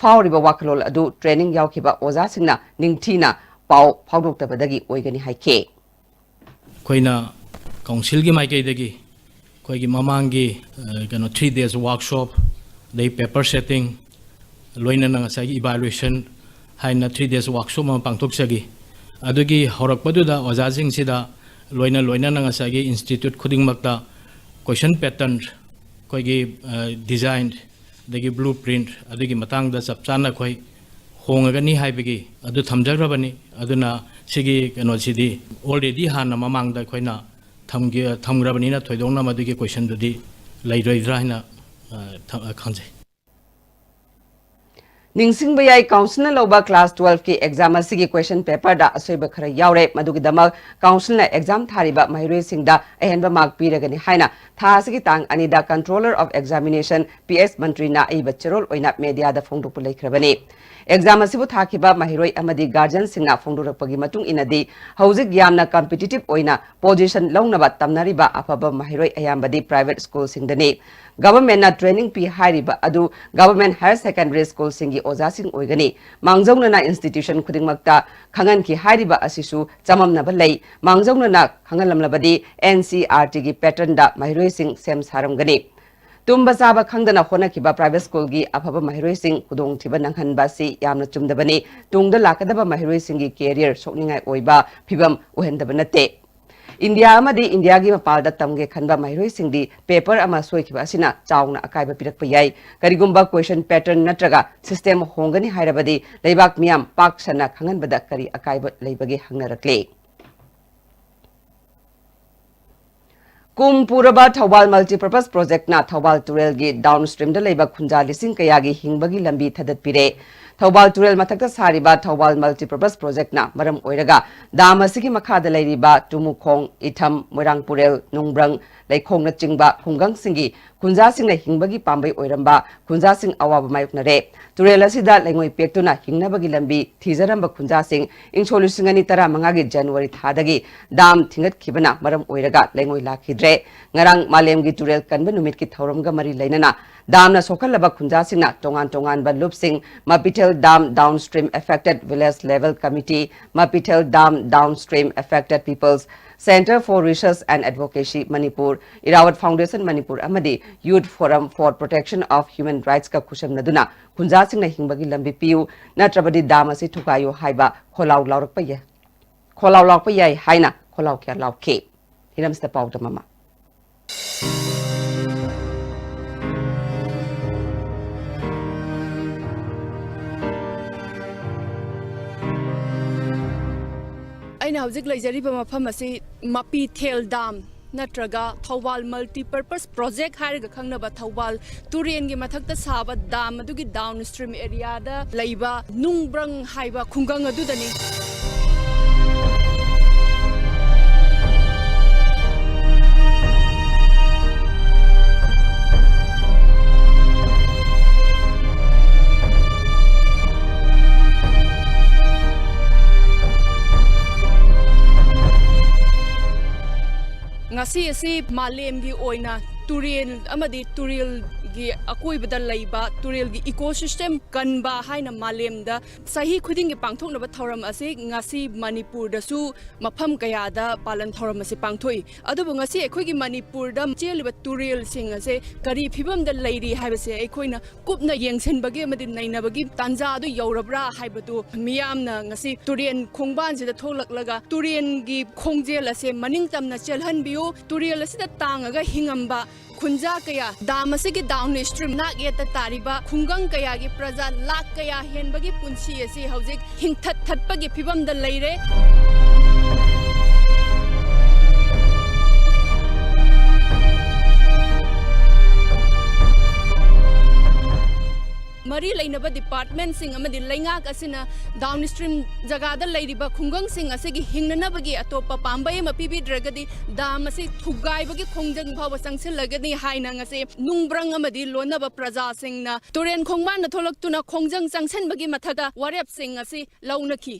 ꯐꯥꯎꯔꯤꯕ ꯋꯥꯈꯜꯂꯣꯟ ꯑꯗꯨ ꯇ꯭ꯔꯦꯅꯤꯡ ꯌꯥꯎꯈꯤꯕ ꯑꯣꯖꯥꯁꯤꯡꯅ ꯅꯤꯡꯊꯤꯅ ꯄꯥꯎ ꯐꯥꯎꯗꯣꯛꯇꯕꯗꯒꯤ ꯑꯣꯏꯒꯅꯤ ꯍꯥꯏꯈꯤ꯫ ꯑꯩꯈꯣꯏꯅ ꯀꯥꯎꯟꯁꯤꯜꯒꯤ ꯃꯥꯏꯀꯩꯗꯒꯤ ꯑꯩꯈꯣꯏꯒꯤ ꯃꯃꯥꯡꯒꯤ, ꯑ, ꯀꯩꯅꯣ, ꯊ꯭ꯔꯤ ꯗꯦꯖ ꯋꯥꯔꯛꯁꯣꯞ, ꯑꯗꯩ ꯄꯦꯄꯔ ꯁꯦꯠꯇꯤꯡ, ꯂꯣꯏꯅꯅ ꯉꯁꯥꯏꯒꯤ ꯏꯚꯥꯂꯨꯑꯦꯁꯟ ꯍꯥꯏꯅ ꯊ꯭ꯔꯤ ꯗꯦꯖ ꯋꯥꯔꯛꯁꯣꯞ ꯑꯃ ꯄꯥꯡꯊꯣꯛꯆꯈꯤ꯫ ꯑꯗꯨꯒꯤ ꯍꯧꯔꯛꯄꯗꯨꯗ ꯑꯣꯖꯥꯁꯤꯡꯁꯤꯗ ꯂꯣꯏꯅ ꯂꯣꯏꯅꯅ ꯉꯁꯥꯏꯒꯤ ꯏꯟꯁꯇꯤꯇ꯭ꯌꯨꯠ ꯈꯨꯗꯤꯡꯃꯛꯇ ꯀ꯭ꯋꯦꯁꯟ ꯄꯦꯇꯔꯟ, ꯑꯩꯈꯣꯏꯒꯤ, ꯑ, ꯗꯤꯖꯥꯏꯟ, ꯑꯗꯒꯤ ꯕ꯭ꯂꯨ ꯄ꯭ꯔꯤꯟꯠ ꯑꯗꯨꯒꯤ ꯃꯇꯥꯡꯗ ꯆꯞ ꯆꯥꯅ ꯑꯩꯈꯣꯏ ꯍꯣꯡꯉꯒꯅꯤ ꯍꯥꯏꯕꯒꯤ ꯑꯗꯨ ꯊꯝꯖꯈ꯭ꯔꯕꯅꯤ꯫ ꯑꯗꯨꯅ ꯁꯤꯒꯤ ꯀꯩꯅꯣꯁꯤꯗꯤ already ꯍꯥꯟꯅ ꯃꯃꯥꯡꯗ ꯑꯩꯈꯣꯏꯅ ꯊꯝꯒꯦ-, ꯊꯝꯈ꯭ꯔꯕꯅꯤꯅ ꯊꯣꯏꯗꯣꯛꯅ ꯃꯗꯨꯒꯤ ꯀꯣꯏꯁꯟꯗꯨꯗꯤ ꯂꯩꯔꯣꯏꯗ꯭ꯔꯥ ꯍꯥꯏꯅ, ꯑ, ꯊ-, ꯑ, ꯈꯟꯖꯩ꯫ ꯅꯤꯡꯁꯤꯡꯕ ꯌꯥꯏ, ꯀꯥꯎꯟꯁꯤꯜꯅ ꯂꯧꯕ ꯀ꯭ꯂꯥꯁ ꯇꯨꯋꯦꯜꯐꯀꯤ ꯑꯦꯛꯖꯥꯝ ꯑꯁꯤꯒꯤ ꯀ꯭ꯋꯦꯁꯟ ꯄꯦꯄꯔꯗ ꯑꯁꯣꯏꯕ ꯈꯔ ꯌꯥꯎꯔꯦ꯫ ꯃꯗꯨꯒꯤꯗꯃꯛ ꯀꯥꯎꯟꯁꯤꯜꯅ ꯑꯦꯛꯖꯥꯝ ꯊꯥꯔꯤꯕ ꯃꯍꯩꯔꯣꯏꯁꯤꯡꯗ ꯑꯍꯦꯟꯕ ꯃꯥꯔꯛ ꯄꯤꯔꯒꯅꯤ ꯍꯥꯏꯅ ꯊꯥ ꯑꯁꯤꯒꯤ ꯇꯥꯡ ꯑꯅꯤꯗ Controller of Examination P S ꯃꯟꯇ꯭ꯔꯤꯅ ꯑꯏꯕ ꯆꯦꯔꯣꯜ ꯑꯣꯏꯅ ꯃꯦꯗꯤꯌꯥꯗ ꯐꯣꯡꯗꯣꯛꯄ ꯂꯩꯈ꯭ꯔꯕꯅꯤ꯫ ꯑꯦꯛꯖꯥꯝ ꯑꯁꯤꯕꯨ ꯊꯥꯈꯤꯕ ꯃꯍꯩꯔꯣꯏ ꯑꯃꯗꯤ ꯒꯥꯔꯖꯤꯌꯟꯁꯤꯡꯅ ꯐꯣꯡꯗꯣꯔꯛꯄꯒꯤ ꯃꯇꯨꯡ ꯏꯟꯅꯗꯤ, ꯍꯧꯖꯤꯛ ꯌꯥꯝꯅ ꯀꯝꯄꯤꯇꯤꯇꯤꯚ ꯑꯣꯏꯅ ꯄꯣꯖꯤꯁꯟ ꯂꯧꯅꯕ ꯇꯝꯅꯔꯤꯕ ꯑꯐꯕ ꯃꯍꯩꯔꯣꯏ ꯑꯌꯥꯝꯕꯗꯤ ꯄ꯭ꯔꯥꯏꯚꯦꯠ ꯁ꯭ꯀꯨꯜꯁꯤꯡꯗꯅꯤ꯫ ꯒꯚꯔꯟꯃꯦꯟꯠꯅ ꯇ꯭ꯔꯦꯅꯤꯡ ꯄꯤ ꯍꯥꯏꯔꯤꯕ ꯑꯗꯨ ꯒꯚꯔꯟꯃꯦꯟꯠ ꯍꯥꯌꯔ ꯁꯦꯀꯦꯟꯗꯔꯤ ꯁ꯭ꯀꯨꯜꯁꯤꯡꯒꯤ ꯑꯣꯖꯥꯁꯤꯡ ꯑꯣꯏꯒꯅꯤ꯫ ꯃꯥꯡꯖꯧꯅꯅ ꯏꯟꯁꯇꯤꯇ꯭ꯌꯨꯁꯟ ꯈꯨꯗꯤꯡꯃꯛꯇ ꯈꯪꯍꯟꯈꯤ ꯍꯥꯏꯔꯤꯕ ꯑꯁꯤꯁꯨ ꯆꯃꯝꯅꯕ ꯂꯩ꯫ ꯃꯥꯡꯖꯧꯅꯅ ꯈꯪꯍꯜꯂꯝꯂꯕꯗꯤ ꯑꯦꯟ ꯁꯤ ꯏ ꯑꯥꯔ ꯇꯤꯒꯤ ꯄꯦꯇꯔꯟꯗ ꯃꯍꯩꯔꯣꯏꯁꯤꯡ ꯁꯦꯝ ꯁꯥꯔꯝꯒꯅꯤ꯫ ꯇꯨꯝꯕ ꯆꯥꯕ ꯈꯪꯗꯅ ꯍꯣꯠꯅꯈꯤꯕ private schoolꯒꯤ ꯑꯐꯕ ꯃꯍꯩꯔꯣꯏꯁꯤꯡ ꯈꯨꯗꯣꯡꯊꯤꯕ ꯅꯪꯍꯟꯕ ꯑꯁꯤ ꯌꯥꯝꯅ ꯆꯨꯝꯗꯕꯅꯤ꯫ ꯇꯨꯡꯗ ꯂꯥꯛꯀꯗꯕ ꯃꯍꯩꯔꯣꯏꯁꯤꯡꯒꯤ career ꯁꯣꯛꯅꯤꯡꯉꯥꯏ ꯑꯣꯏꯕ ꯐꯤꯚꯝ ꯑꯣꯏꯍꯟꯗꯕ ꯅꯠꯇꯦ꯫ ꯏꯟꯗꯤꯌꯥ ꯑꯃꯗꯤ ꯏꯟꯗꯤꯌꯥꯒꯤ ꯃꯄꯥꯟꯗ ꯇꯝꯒꯦ ꯈꯟꯕ ꯃꯍꯩꯔꯣꯏꯁꯤꯡꯗꯤ paper ꯑꯃ ꯁꯣꯏꯈꯤꯕ ꯑꯁꯤꯅ ꯆꯥꯎꯅ ꯑꯀꯥꯏꯕ ꯄꯤꯔꯛꯄ ꯌꯥꯏ꯫ ꯀꯔꯤꯒꯨꯝꯕ question pattern ꯅꯠꯇ꯭ꯔꯒ system ꯍꯣꯡꯒꯅꯤ ꯍꯥꯏꯔꯕꯗꯤ ꯂꯩꯕꯥꯛ ꯃꯤꯌꯥꯝ ꯄꯥꯛ ꯁꯟꯅ ꯈꯪꯍꯟꯕꯗ ꯀꯔꯤ ꯑꯀꯥꯏꯕ ꯂꯩꯕꯒꯦ ꯍꯪꯅꯔꯛꯂꯦ꯫ ꯀꯨꯝ ꯄꯨꯔꯕ ꯊꯧꯕꯥꯜ Multipurpose Projectꯅ ꯊꯧꯕꯥꯜ ꯇꯨꯔꯦꯜꯒꯤ downstreamꯗ ꯂꯩꯕ ꯈꯨꯟꯖꯥ ꯂꯤꯁꯤꯡ ꯀꯌꯥꯒꯤ ꯍꯤꯡꯕꯒꯤ ꯂꯝꯕꯤ ꯊꯗꯠꯄꯤꯔꯦ꯫ ꯊꯧꯕꯥꯜ ꯇꯨꯔꯦꯜ ꯃꯊꯛꯇ ꯁꯥꯔꯤꯕ ꯊꯧꯕꯥꯜ Multipurpose Projectꯅ ꯃꯔꯝ ꯑꯣꯏꯔꯒ dam ꯑꯁꯤꯒꯤ ꯃꯈꯥꯗ ꯂꯩꯔꯤꯕ ꯇꯨꯃꯨꯈꯣꯡ, ꯏꯊꯝ, ꯃꯣꯏꯔꯥꯡꯄꯨꯔꯦꯜ, ꯅꯨꯡꯕ꯭ꯔꯪ, ꯂꯩꯈꯣꯡꯅꯆꯤꯡꯕ ꯈꯨꯡꯒꯪꯁꯤꯡꯒꯤ ꯈꯨꯟꯖꯥꯁꯤꯡꯅ ꯍꯤꯡꯕꯒꯤ ꯄꯥꯝꯕꯩ ꯑꯣꯏꯔꯝꯕ ꯈꯨꯟꯖꯥꯁꯤꯡ ꯑꯋꯥꯕ ꯃꯥꯌꯣꯛꯅꯔꯦ꯫ ꯇꯨꯔꯦꯜ ꯑꯁꯤꯗ ꯂꯩꯉꯣꯏ ꯄꯦꯛꯇꯨꯅ ꯍꯤꯡꯅꯕꯒꯤ ꯂꯝꯕꯤ ꯊꯤꯖꯔꯝꯕ ꯈꯨꯟꯖꯥꯁꯤꯡ ꯏꯪꯁꯣꯛ ꯂꯤꯁꯤꯡ ꯑꯅꯤ ꯇꯔꯥꯃꯉꯥꯒꯤ January ꯊꯥꯗꯒꯤ dam ꯊꯤꯡꯒꯠꯈꯤꯕꯅ ꯃꯔꯝ ꯑꯣꯏꯔꯒ ꯂꯩꯉꯣꯏ ꯂꯥꯛꯈꯤꯗ꯭ꯔꯦ꯫ ꯉꯔꯥꯡ ꯃꯥꯂꯦꯝꯒꯤ ꯇꯨꯔꯦꯜ ꯀꯟꯕ ꯅꯨꯃꯤꯠꯀꯤ ꯊꯧꯔꯝꯒ ꯃꯔꯤ ꯂꯩꯅꯅ damꯅ ꯁꯣꯛꯍꯜꯂꯕ ꯈꯨꯟꯖꯥꯁꯤꯡꯅ ꯇꯣꯉꯥꯟ ꯇꯣꯉꯥꯟꯕ ꯂꯨꯞꯁꯤꯡ, Mapithel Dam Downstream Affected Village Level Committee, Mapithel Dam Downstream Affected People's Centre for Research and Advocacy Manipur, Irawat Foundation Manipur ꯑꯃꯗꯤ Youth Forum for Protection of Human Rightsꯀ ꯈꯨꯠꯁꯝꯅꯗꯨꯅ ꯈꯨꯟꯖꯥꯁꯤꯡꯅ ꯍꯤꯡꯕꯒꯤ ꯂꯝꯕꯤ ꯄꯤꯌꯨ, ꯅꯠꯇ꯭ꯔꯕꯗꯤ dam ꯑꯁꯤ ꯊꯨꯒꯥꯏꯌꯨ ꯍꯥꯏꯕ ꯈꯣꯜꯂꯥꯎ ꯂꯥꯎꯔꯛꯄ ꯌꯥꯏ, ꯈꯣꯜꯂꯥꯎ ꯂꯥꯎꯔꯛꯄ ꯌꯥꯏ ꯍꯥꯏꯅ ꯈꯣꯜꯂꯥꯎ ꯀꯌꯥ ꯂꯥꯎꯈꯤ꯫ ꯍꯤꯔꯝꯁꯤꯗ ꯄꯥꯎꯗꯝ ꯑꯃ꯫ ꯑꯩꯅ ꯍꯧꯖꯤꯛ ꯂꯩꯖꯔꯤꯕ ꯃꯐꯝ ꯑꯁꯤ ꯃꯄꯤꯊꯦꯜ dam ꯅꯠꯇ꯭ꯔꯒ ꯊꯧꯕꯥꯜ Multipurpose Project ꯍꯥꯏꯔꯒ ꯈꯪꯅꯕ ꯊꯧꯕꯥꯜ ꯇꯨꯔꯦꯟꯒꯤ ꯃꯊꯛꯇ ꯁꯥꯕ dam ꯑꯗꯨꯒꯤ downstream areaꯗ ꯂꯩꯕ ꯅꯨꯡꯕ꯭ꯔꯪ ꯍꯥꯏꯕ ꯈꯨꯡꯒꯪ ꯑꯗꯨꯗꯅꯤ꯫ ꯉꯁꯤ ꯑꯁꯤ ꯃꯥꯂꯦꯝꯒꯤ ꯑꯣꯏꯅ ꯇꯨꯔꯦꯜ ꯑꯃꯗꯤ ꯇꯨꯔꯦꯜ ꯒꯤ ꯑꯀꯣꯏꯕꯗ ꯂꯩꯕ ꯇꯨꯔꯦꯜꯒꯤ ecosystem ꯀꯟꯕ ꯍꯥꯏꯅ ꯃꯥꯂꯦꯝꯗ ꯆꯍꯤ ꯈꯨꯗꯤꯡꯒꯤ ꯄꯥꯡꯊꯣꯛꯅꯕ ꯊꯧꯔꯝ ꯑꯁꯤ ꯉꯁꯤ ꯃꯅꯤꯄꯨꯔꯗꯁꯨ ꯃꯐꯝ ꯀꯌꯥꯗ ꯄꯥꯂꯟ ꯊꯧꯔꯝ ꯑꯁꯤ ꯄꯥꯡꯊꯣꯛꯏ꯫ ꯑꯗꯨꯕꯨ ꯉꯁꯤ ꯑꯩꯈꯣꯏꯒꯤ ꯃꯅꯤꯄꯨꯔꯗ ꯆꯦꯜꯂꯤꯕ ꯇꯨꯔꯦꯜꯁꯤꯡ ꯑꯁꯦ ꯀꯔꯤ ꯐꯤꯕꯝꯗ ꯂꯩꯔꯤ ꯍꯥꯏꯕꯁꯦ ꯑꯩꯈꯣꯏꯅ ꯀꯨꯞꯅ ꯌꯦꯡꯁꯤꯟꯕꯒꯤ ꯑꯃꯗꯤ ꯅꯩꯅꯕꯒꯤ ꯇꯥꯟꯖꯥ ꯑꯗꯨ ꯌꯧꯔꯕ꯭ꯔꯥ ꯍꯥꯏꯕꯗꯨ ꯃꯤꯌꯥꯝꯅ ꯉꯁꯤ ꯇꯨꯔꯦꯜ ꯈꯣꯡꯕꯥꯟꯁꯤꯗ ꯊꯣꯛꯂꯛꯂꯒ ꯇꯨꯔꯦꯜꯒꯤ ꯈꯣꯡꯖꯦꯜ ꯑꯁꯦ ꯃꯅꯤꯡ ꯇꯝꯅ ꯆꯦꯜꯍꯟꯕꯤꯌꯨ, ꯇꯨꯔꯦꯜ ꯑꯁꯤꯗ ꯇꯥꯡꯉꯒ ꯍꯤꯡꯉꯝꯕ ꯈꯨꯟꯖꯥ ꯀꯌꯥ, ꯗꯥꯝ ꯑꯁꯤꯒꯤ down stream ꯅꯥꯛ ꯌꯦꯠꯇ ꯇꯥꯔꯤꯕ ꯈꯨꯡꯒꯪ ꯀꯌꯥꯒꯤ ꯄ꯭ꯔꯖꯥ ꯂꯥꯈ ꯀꯌꯥ ꯍꯦꯟꯕꯒꯤ ꯄꯨꯟꯁꯤ ꯑꯁꯤ ꯍꯧꯖꯤꯛ ꯍꯤꯡꯊꯠ ꯊꯠꯄꯒꯤ ꯐꯤꯕꯝꯗ ꯂꯩꯔꯦ꯫ ꯃꯔꯤ ꯂꯩꯅꯕ departmentꯁꯤꯡ ꯑꯃꯗꯤ ꯂꯩꯉꯥꯛ ꯑꯁꯤꯅ down stream ꯖꯒꯥꯗ ꯂꯩꯔꯤꯕ ꯈꯨꯡꯒꯪꯁꯤꯡ ꯑꯁꯤꯒꯤ ꯍꯤꯡꯅꯅꯕꯒꯤ ꯑꯇꯣꯞꯄ ꯄꯥꯝꯕꯩ ꯑꯃ ꯄꯤꯕꯤꯗ꯭ꯔꯒꯗꯤ ꯗꯥꯝ ꯑꯁꯤ ꯊꯨꯒꯥꯏꯕꯒꯤ ꯈꯣꯡꯖꯪ ꯐꯥꯎꯕ ꯆꯪꯁꯤꯜꯂꯒꯅꯤ ꯍꯥꯏꯅ ꯉꯁꯤ ꯅꯨꯡꯕ꯭ꯔꯪ ꯑꯃꯗꯤ ꯂꯣꯟꯅꯕ ꯄ꯭ꯔꯖꯥꯁꯤꯡꯅ ꯇꯨꯔꯦꯟ ꯈꯣꯡꯕꯥꯟꯗ ꯊꯣꯛꯂꯛꯇꯨꯅ ꯈꯣꯡꯖꯪ ꯆꯪꯁꯤꯟꯕꯒꯤ ꯃꯊꯛꯇ ꯋꯥꯔꯦꯞꯁꯤꯡ ꯑꯁꯤ ꯂꯧꯅꯈꯤ꯫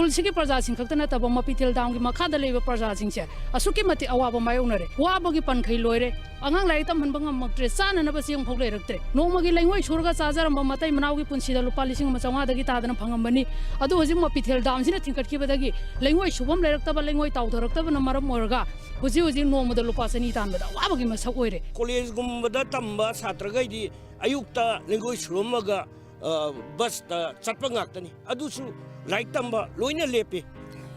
ꯈꯨꯜꯁꯤꯒꯤ ꯄ꯭ꯔꯖꯥꯁꯤꯡ ꯈꯛꯇ ꯅꯠꯇꯕ ꯃꯄꯤꯊꯦꯜ ꯗꯥꯝꯒꯤ ꯃꯈꯥꯗ ꯂꯩꯕ ꯄ꯭ꯔꯖꯥꯁꯤꯡꯁꯦ ꯑꯁꯨꯛꯀꯤ ꯃꯇꯤꯛ ꯑꯋꯥꯕ ꯃꯥꯌꯣꯛꯅꯔꯦ꯫ ꯋꯥꯕꯒꯤ ꯄꯟꯈꯩ ꯂꯣꯏꯔꯦ꯫ ꯑꯉꯥꯡ ꯂꯥꯏꯔꯤꯛ ꯇꯝꯍꯟꯕ ꯉꯝꯃꯛꯇ꯭ꯔꯦ, ꯆꯥꯅꯅꯕ ꯆꯦꯡ ꯐꯥꯎ ꯂꯩꯔꯛꯇ꯭ꯔꯦ꯫ ꯅꯣꯡꯃꯒꯤ ꯂꯩꯉꯣꯏ ꯁꯨꯔꯒ ꯆꯥꯖꯔꯝꯕ ꯃꯇꯩ ꯃꯅꯥꯎꯒꯤ ꯄꯨꯟꯁꯤꯗ ꯂꯨꯄꯥ ꯂꯤꯁꯤꯡ ꯑꯃ ꯆꯥꯝꯃꯉꯥꯗꯒꯤ ꯇꯥꯗꯅ ꯐꯪꯉꯝꯕꯅꯤ꯫ ꯑꯗꯨ ꯍꯧꯖꯤꯛ ꯃꯄꯤꯊꯦꯜ ꯗꯥꯝꯁꯤꯅ ꯊꯤꯡꯀꯠꯈꯤꯕꯗꯒꯤ ꯂꯩꯉꯣꯏ ꯁꯨꯐꯝ ꯂꯩꯔꯛꯇꯕ, ꯂꯩꯉꯣꯏ ꯇꯥꯎꯊꯔꯛꯇꯕꯅ ꯃꯔꯝ ꯑꯣꯏꯔꯒ ꯍꯧꯖꯤꯛ ꯍꯧꯖꯤꯛ ꯅꯣꯡꯃꯗ ꯂꯨꯄꯥ ꯆꯅꯤ ꯇꯥꯟꯕꯗ ꯑꯋꯥꯕꯒꯤ ꯃꯁꯛ ꯑꯣꯏꯔꯦ꯫ ꯀꯣꯂꯦꯖꯒꯨꯝꯕꯗ ꯇꯝꯕ ꯁꯥꯇ꯭ꯔꯈꯩꯗꯤ ꯑꯌꯨꯛꯇ ꯂꯩꯉꯣꯏ ꯁꯨꯔꯝꯃꯒ, ꯑ, ꯕꯁꯇ ꯆꯠꯄ ꯉꯥꯛꯇꯅꯤ꯫ ꯑꯗꯨꯁꯨ ꯂꯥꯏꯔꯤꯛ ꯇꯝꯕ ꯂꯣꯏꯅ ꯂꯦꯞꯄꯤ꯫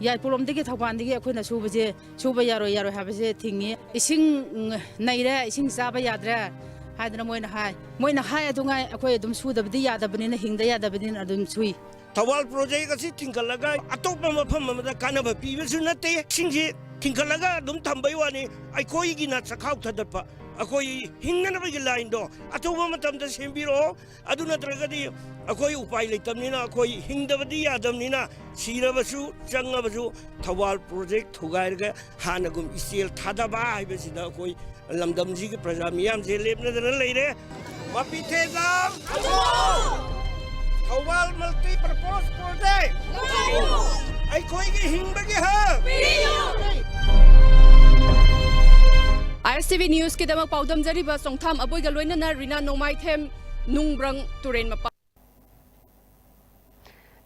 ꯌꯥꯏꯄꯣꯛꯂꯣꯝꯗꯒꯤ ꯊꯧꯕꯥꯜꯗꯒꯤ ꯑꯩꯈꯣꯏꯅ ꯁꯨꯕꯁꯦ, ꯁꯨꯕ ꯌꯥꯔꯣꯏ ꯌꯥꯔꯣꯏ ꯍꯥꯏꯕꯁꯦ ꯊꯤꯡꯉꯤ꯫ ꯏꯁꯤꯡ, ꯎꯝ, ꯅꯩꯔꯦ, ꯏꯁꯤꯡ ꯆꯥꯕ ꯌꯥꯗ꯭ꯔꯦ ꯍꯥꯏꯗꯅ ꯃꯣꯏꯅ ꯍꯥꯏ꯫ ꯃꯣꯏꯅ ꯍꯥꯏ ꯑꯗꯨꯉꯥꯏ ꯑꯩꯈꯣꯏ ꯑꯗꯨꯝ ꯁꯨꯗꯕꯗꯤ ꯌꯥꯗꯕꯅꯤꯅ, ꯍꯤꯡꯗ ꯌꯥꯗꯕꯅꯤꯅ ꯑꯗꯨꯝ ꯁꯨꯏ꯫ ꯊꯧꯕꯥꯜ ꯄ꯭ꯔꯣꯖꯦꯛ ꯑꯁꯤ ꯊꯤꯡꯒꯠꯂꯒ ꯑꯇꯣꯞꯄ ꯃꯐꯝ ꯑꯃꯗ ꯀꯥꯟꯅꯕ ꯄꯤꯕꯁꯨ ꯅꯠꯇꯦ꯫ ꯏꯁꯤꯡꯁꯤ ꯊꯤꯡꯒꯠꯂꯒ ꯑꯗꯨꯝ ꯊꯝꯕꯩ ꯋꯥꯅꯤ꯫ ꯑꯩꯈꯣꯏꯒꯤꯅ ꯆꯈꯥꯎ ꯊꯗꯠꯄ, ꯑꯩꯈꯣꯏ ꯍꯤꯡꯅꯅꯕꯒꯤ ꯂꯥꯏꯟꯗꯣ ꯑꯊꯨꯕ ꯃꯇꯝꯗ ꯁꯦꯝꯕꯤꯔꯛꯑꯣ꯫ ꯑꯗꯨ ꯅꯠꯇ꯭ꯔꯒꯗꯤ ꯑꯩꯈꯣꯏ ꯎꯄꯥꯏ ꯂꯩꯇꯕꯅꯤꯅ, ꯑꯩꯈꯣꯏ ꯍꯤꯡꯗꯕꯗꯤ ꯌꯥꯗꯕꯅꯤꯅ, ꯁꯤꯔꯕꯁꯨ ꯆꯪꯉꯕꯁꯨ ꯊꯧꯕꯥꯜ ꯄ꯭ꯔꯣꯖꯦꯛ ꯊꯨꯒꯥꯏꯔꯒ ꯍꯥꯟꯅꯒꯨꯝ ꯏꯆꯦꯜ ꯊꯥꯗꯕ ꯍꯥꯏꯕꯁꯤꯗ ꯑꯩꯈꯣꯏ ꯂꯝꯗꯝꯁꯤꯒꯤ ꯄ꯭ꯔꯖꯥ ꯃꯤꯌꯥꯝꯁꯦ ꯂꯦꯞꯅꯗꯅ ꯂꯩꯔꯦ꯫ Mapithel dam! Thoubal multi purpose project! ꯑꯩꯈꯣꯏꯒꯤ ꯍꯤꯡꯕꯒꯤ ꯍꯛ꯫ ꯑꯥꯏ ꯑꯦꯁ ꯇꯤ ꯚꯤ ꯅ꯭ꯌꯨꯁꯀꯤꯗꯃꯛ ꯄꯥꯎꯗꯝꯖꯔꯤꯕ ꯆꯣꯡꯊꯥꯝ ꯑꯕꯣꯏꯒ ꯂꯣꯏꯅꯅ ꯔꯤꯅꯥ ꯅꯣꯡꯃꯥꯏꯊꯦꯝ, ꯅꯨꯡꯕ꯭ꯔꯪ, ꯇꯨꯔꯦꯟ ꯃꯄꯥꯟ꯫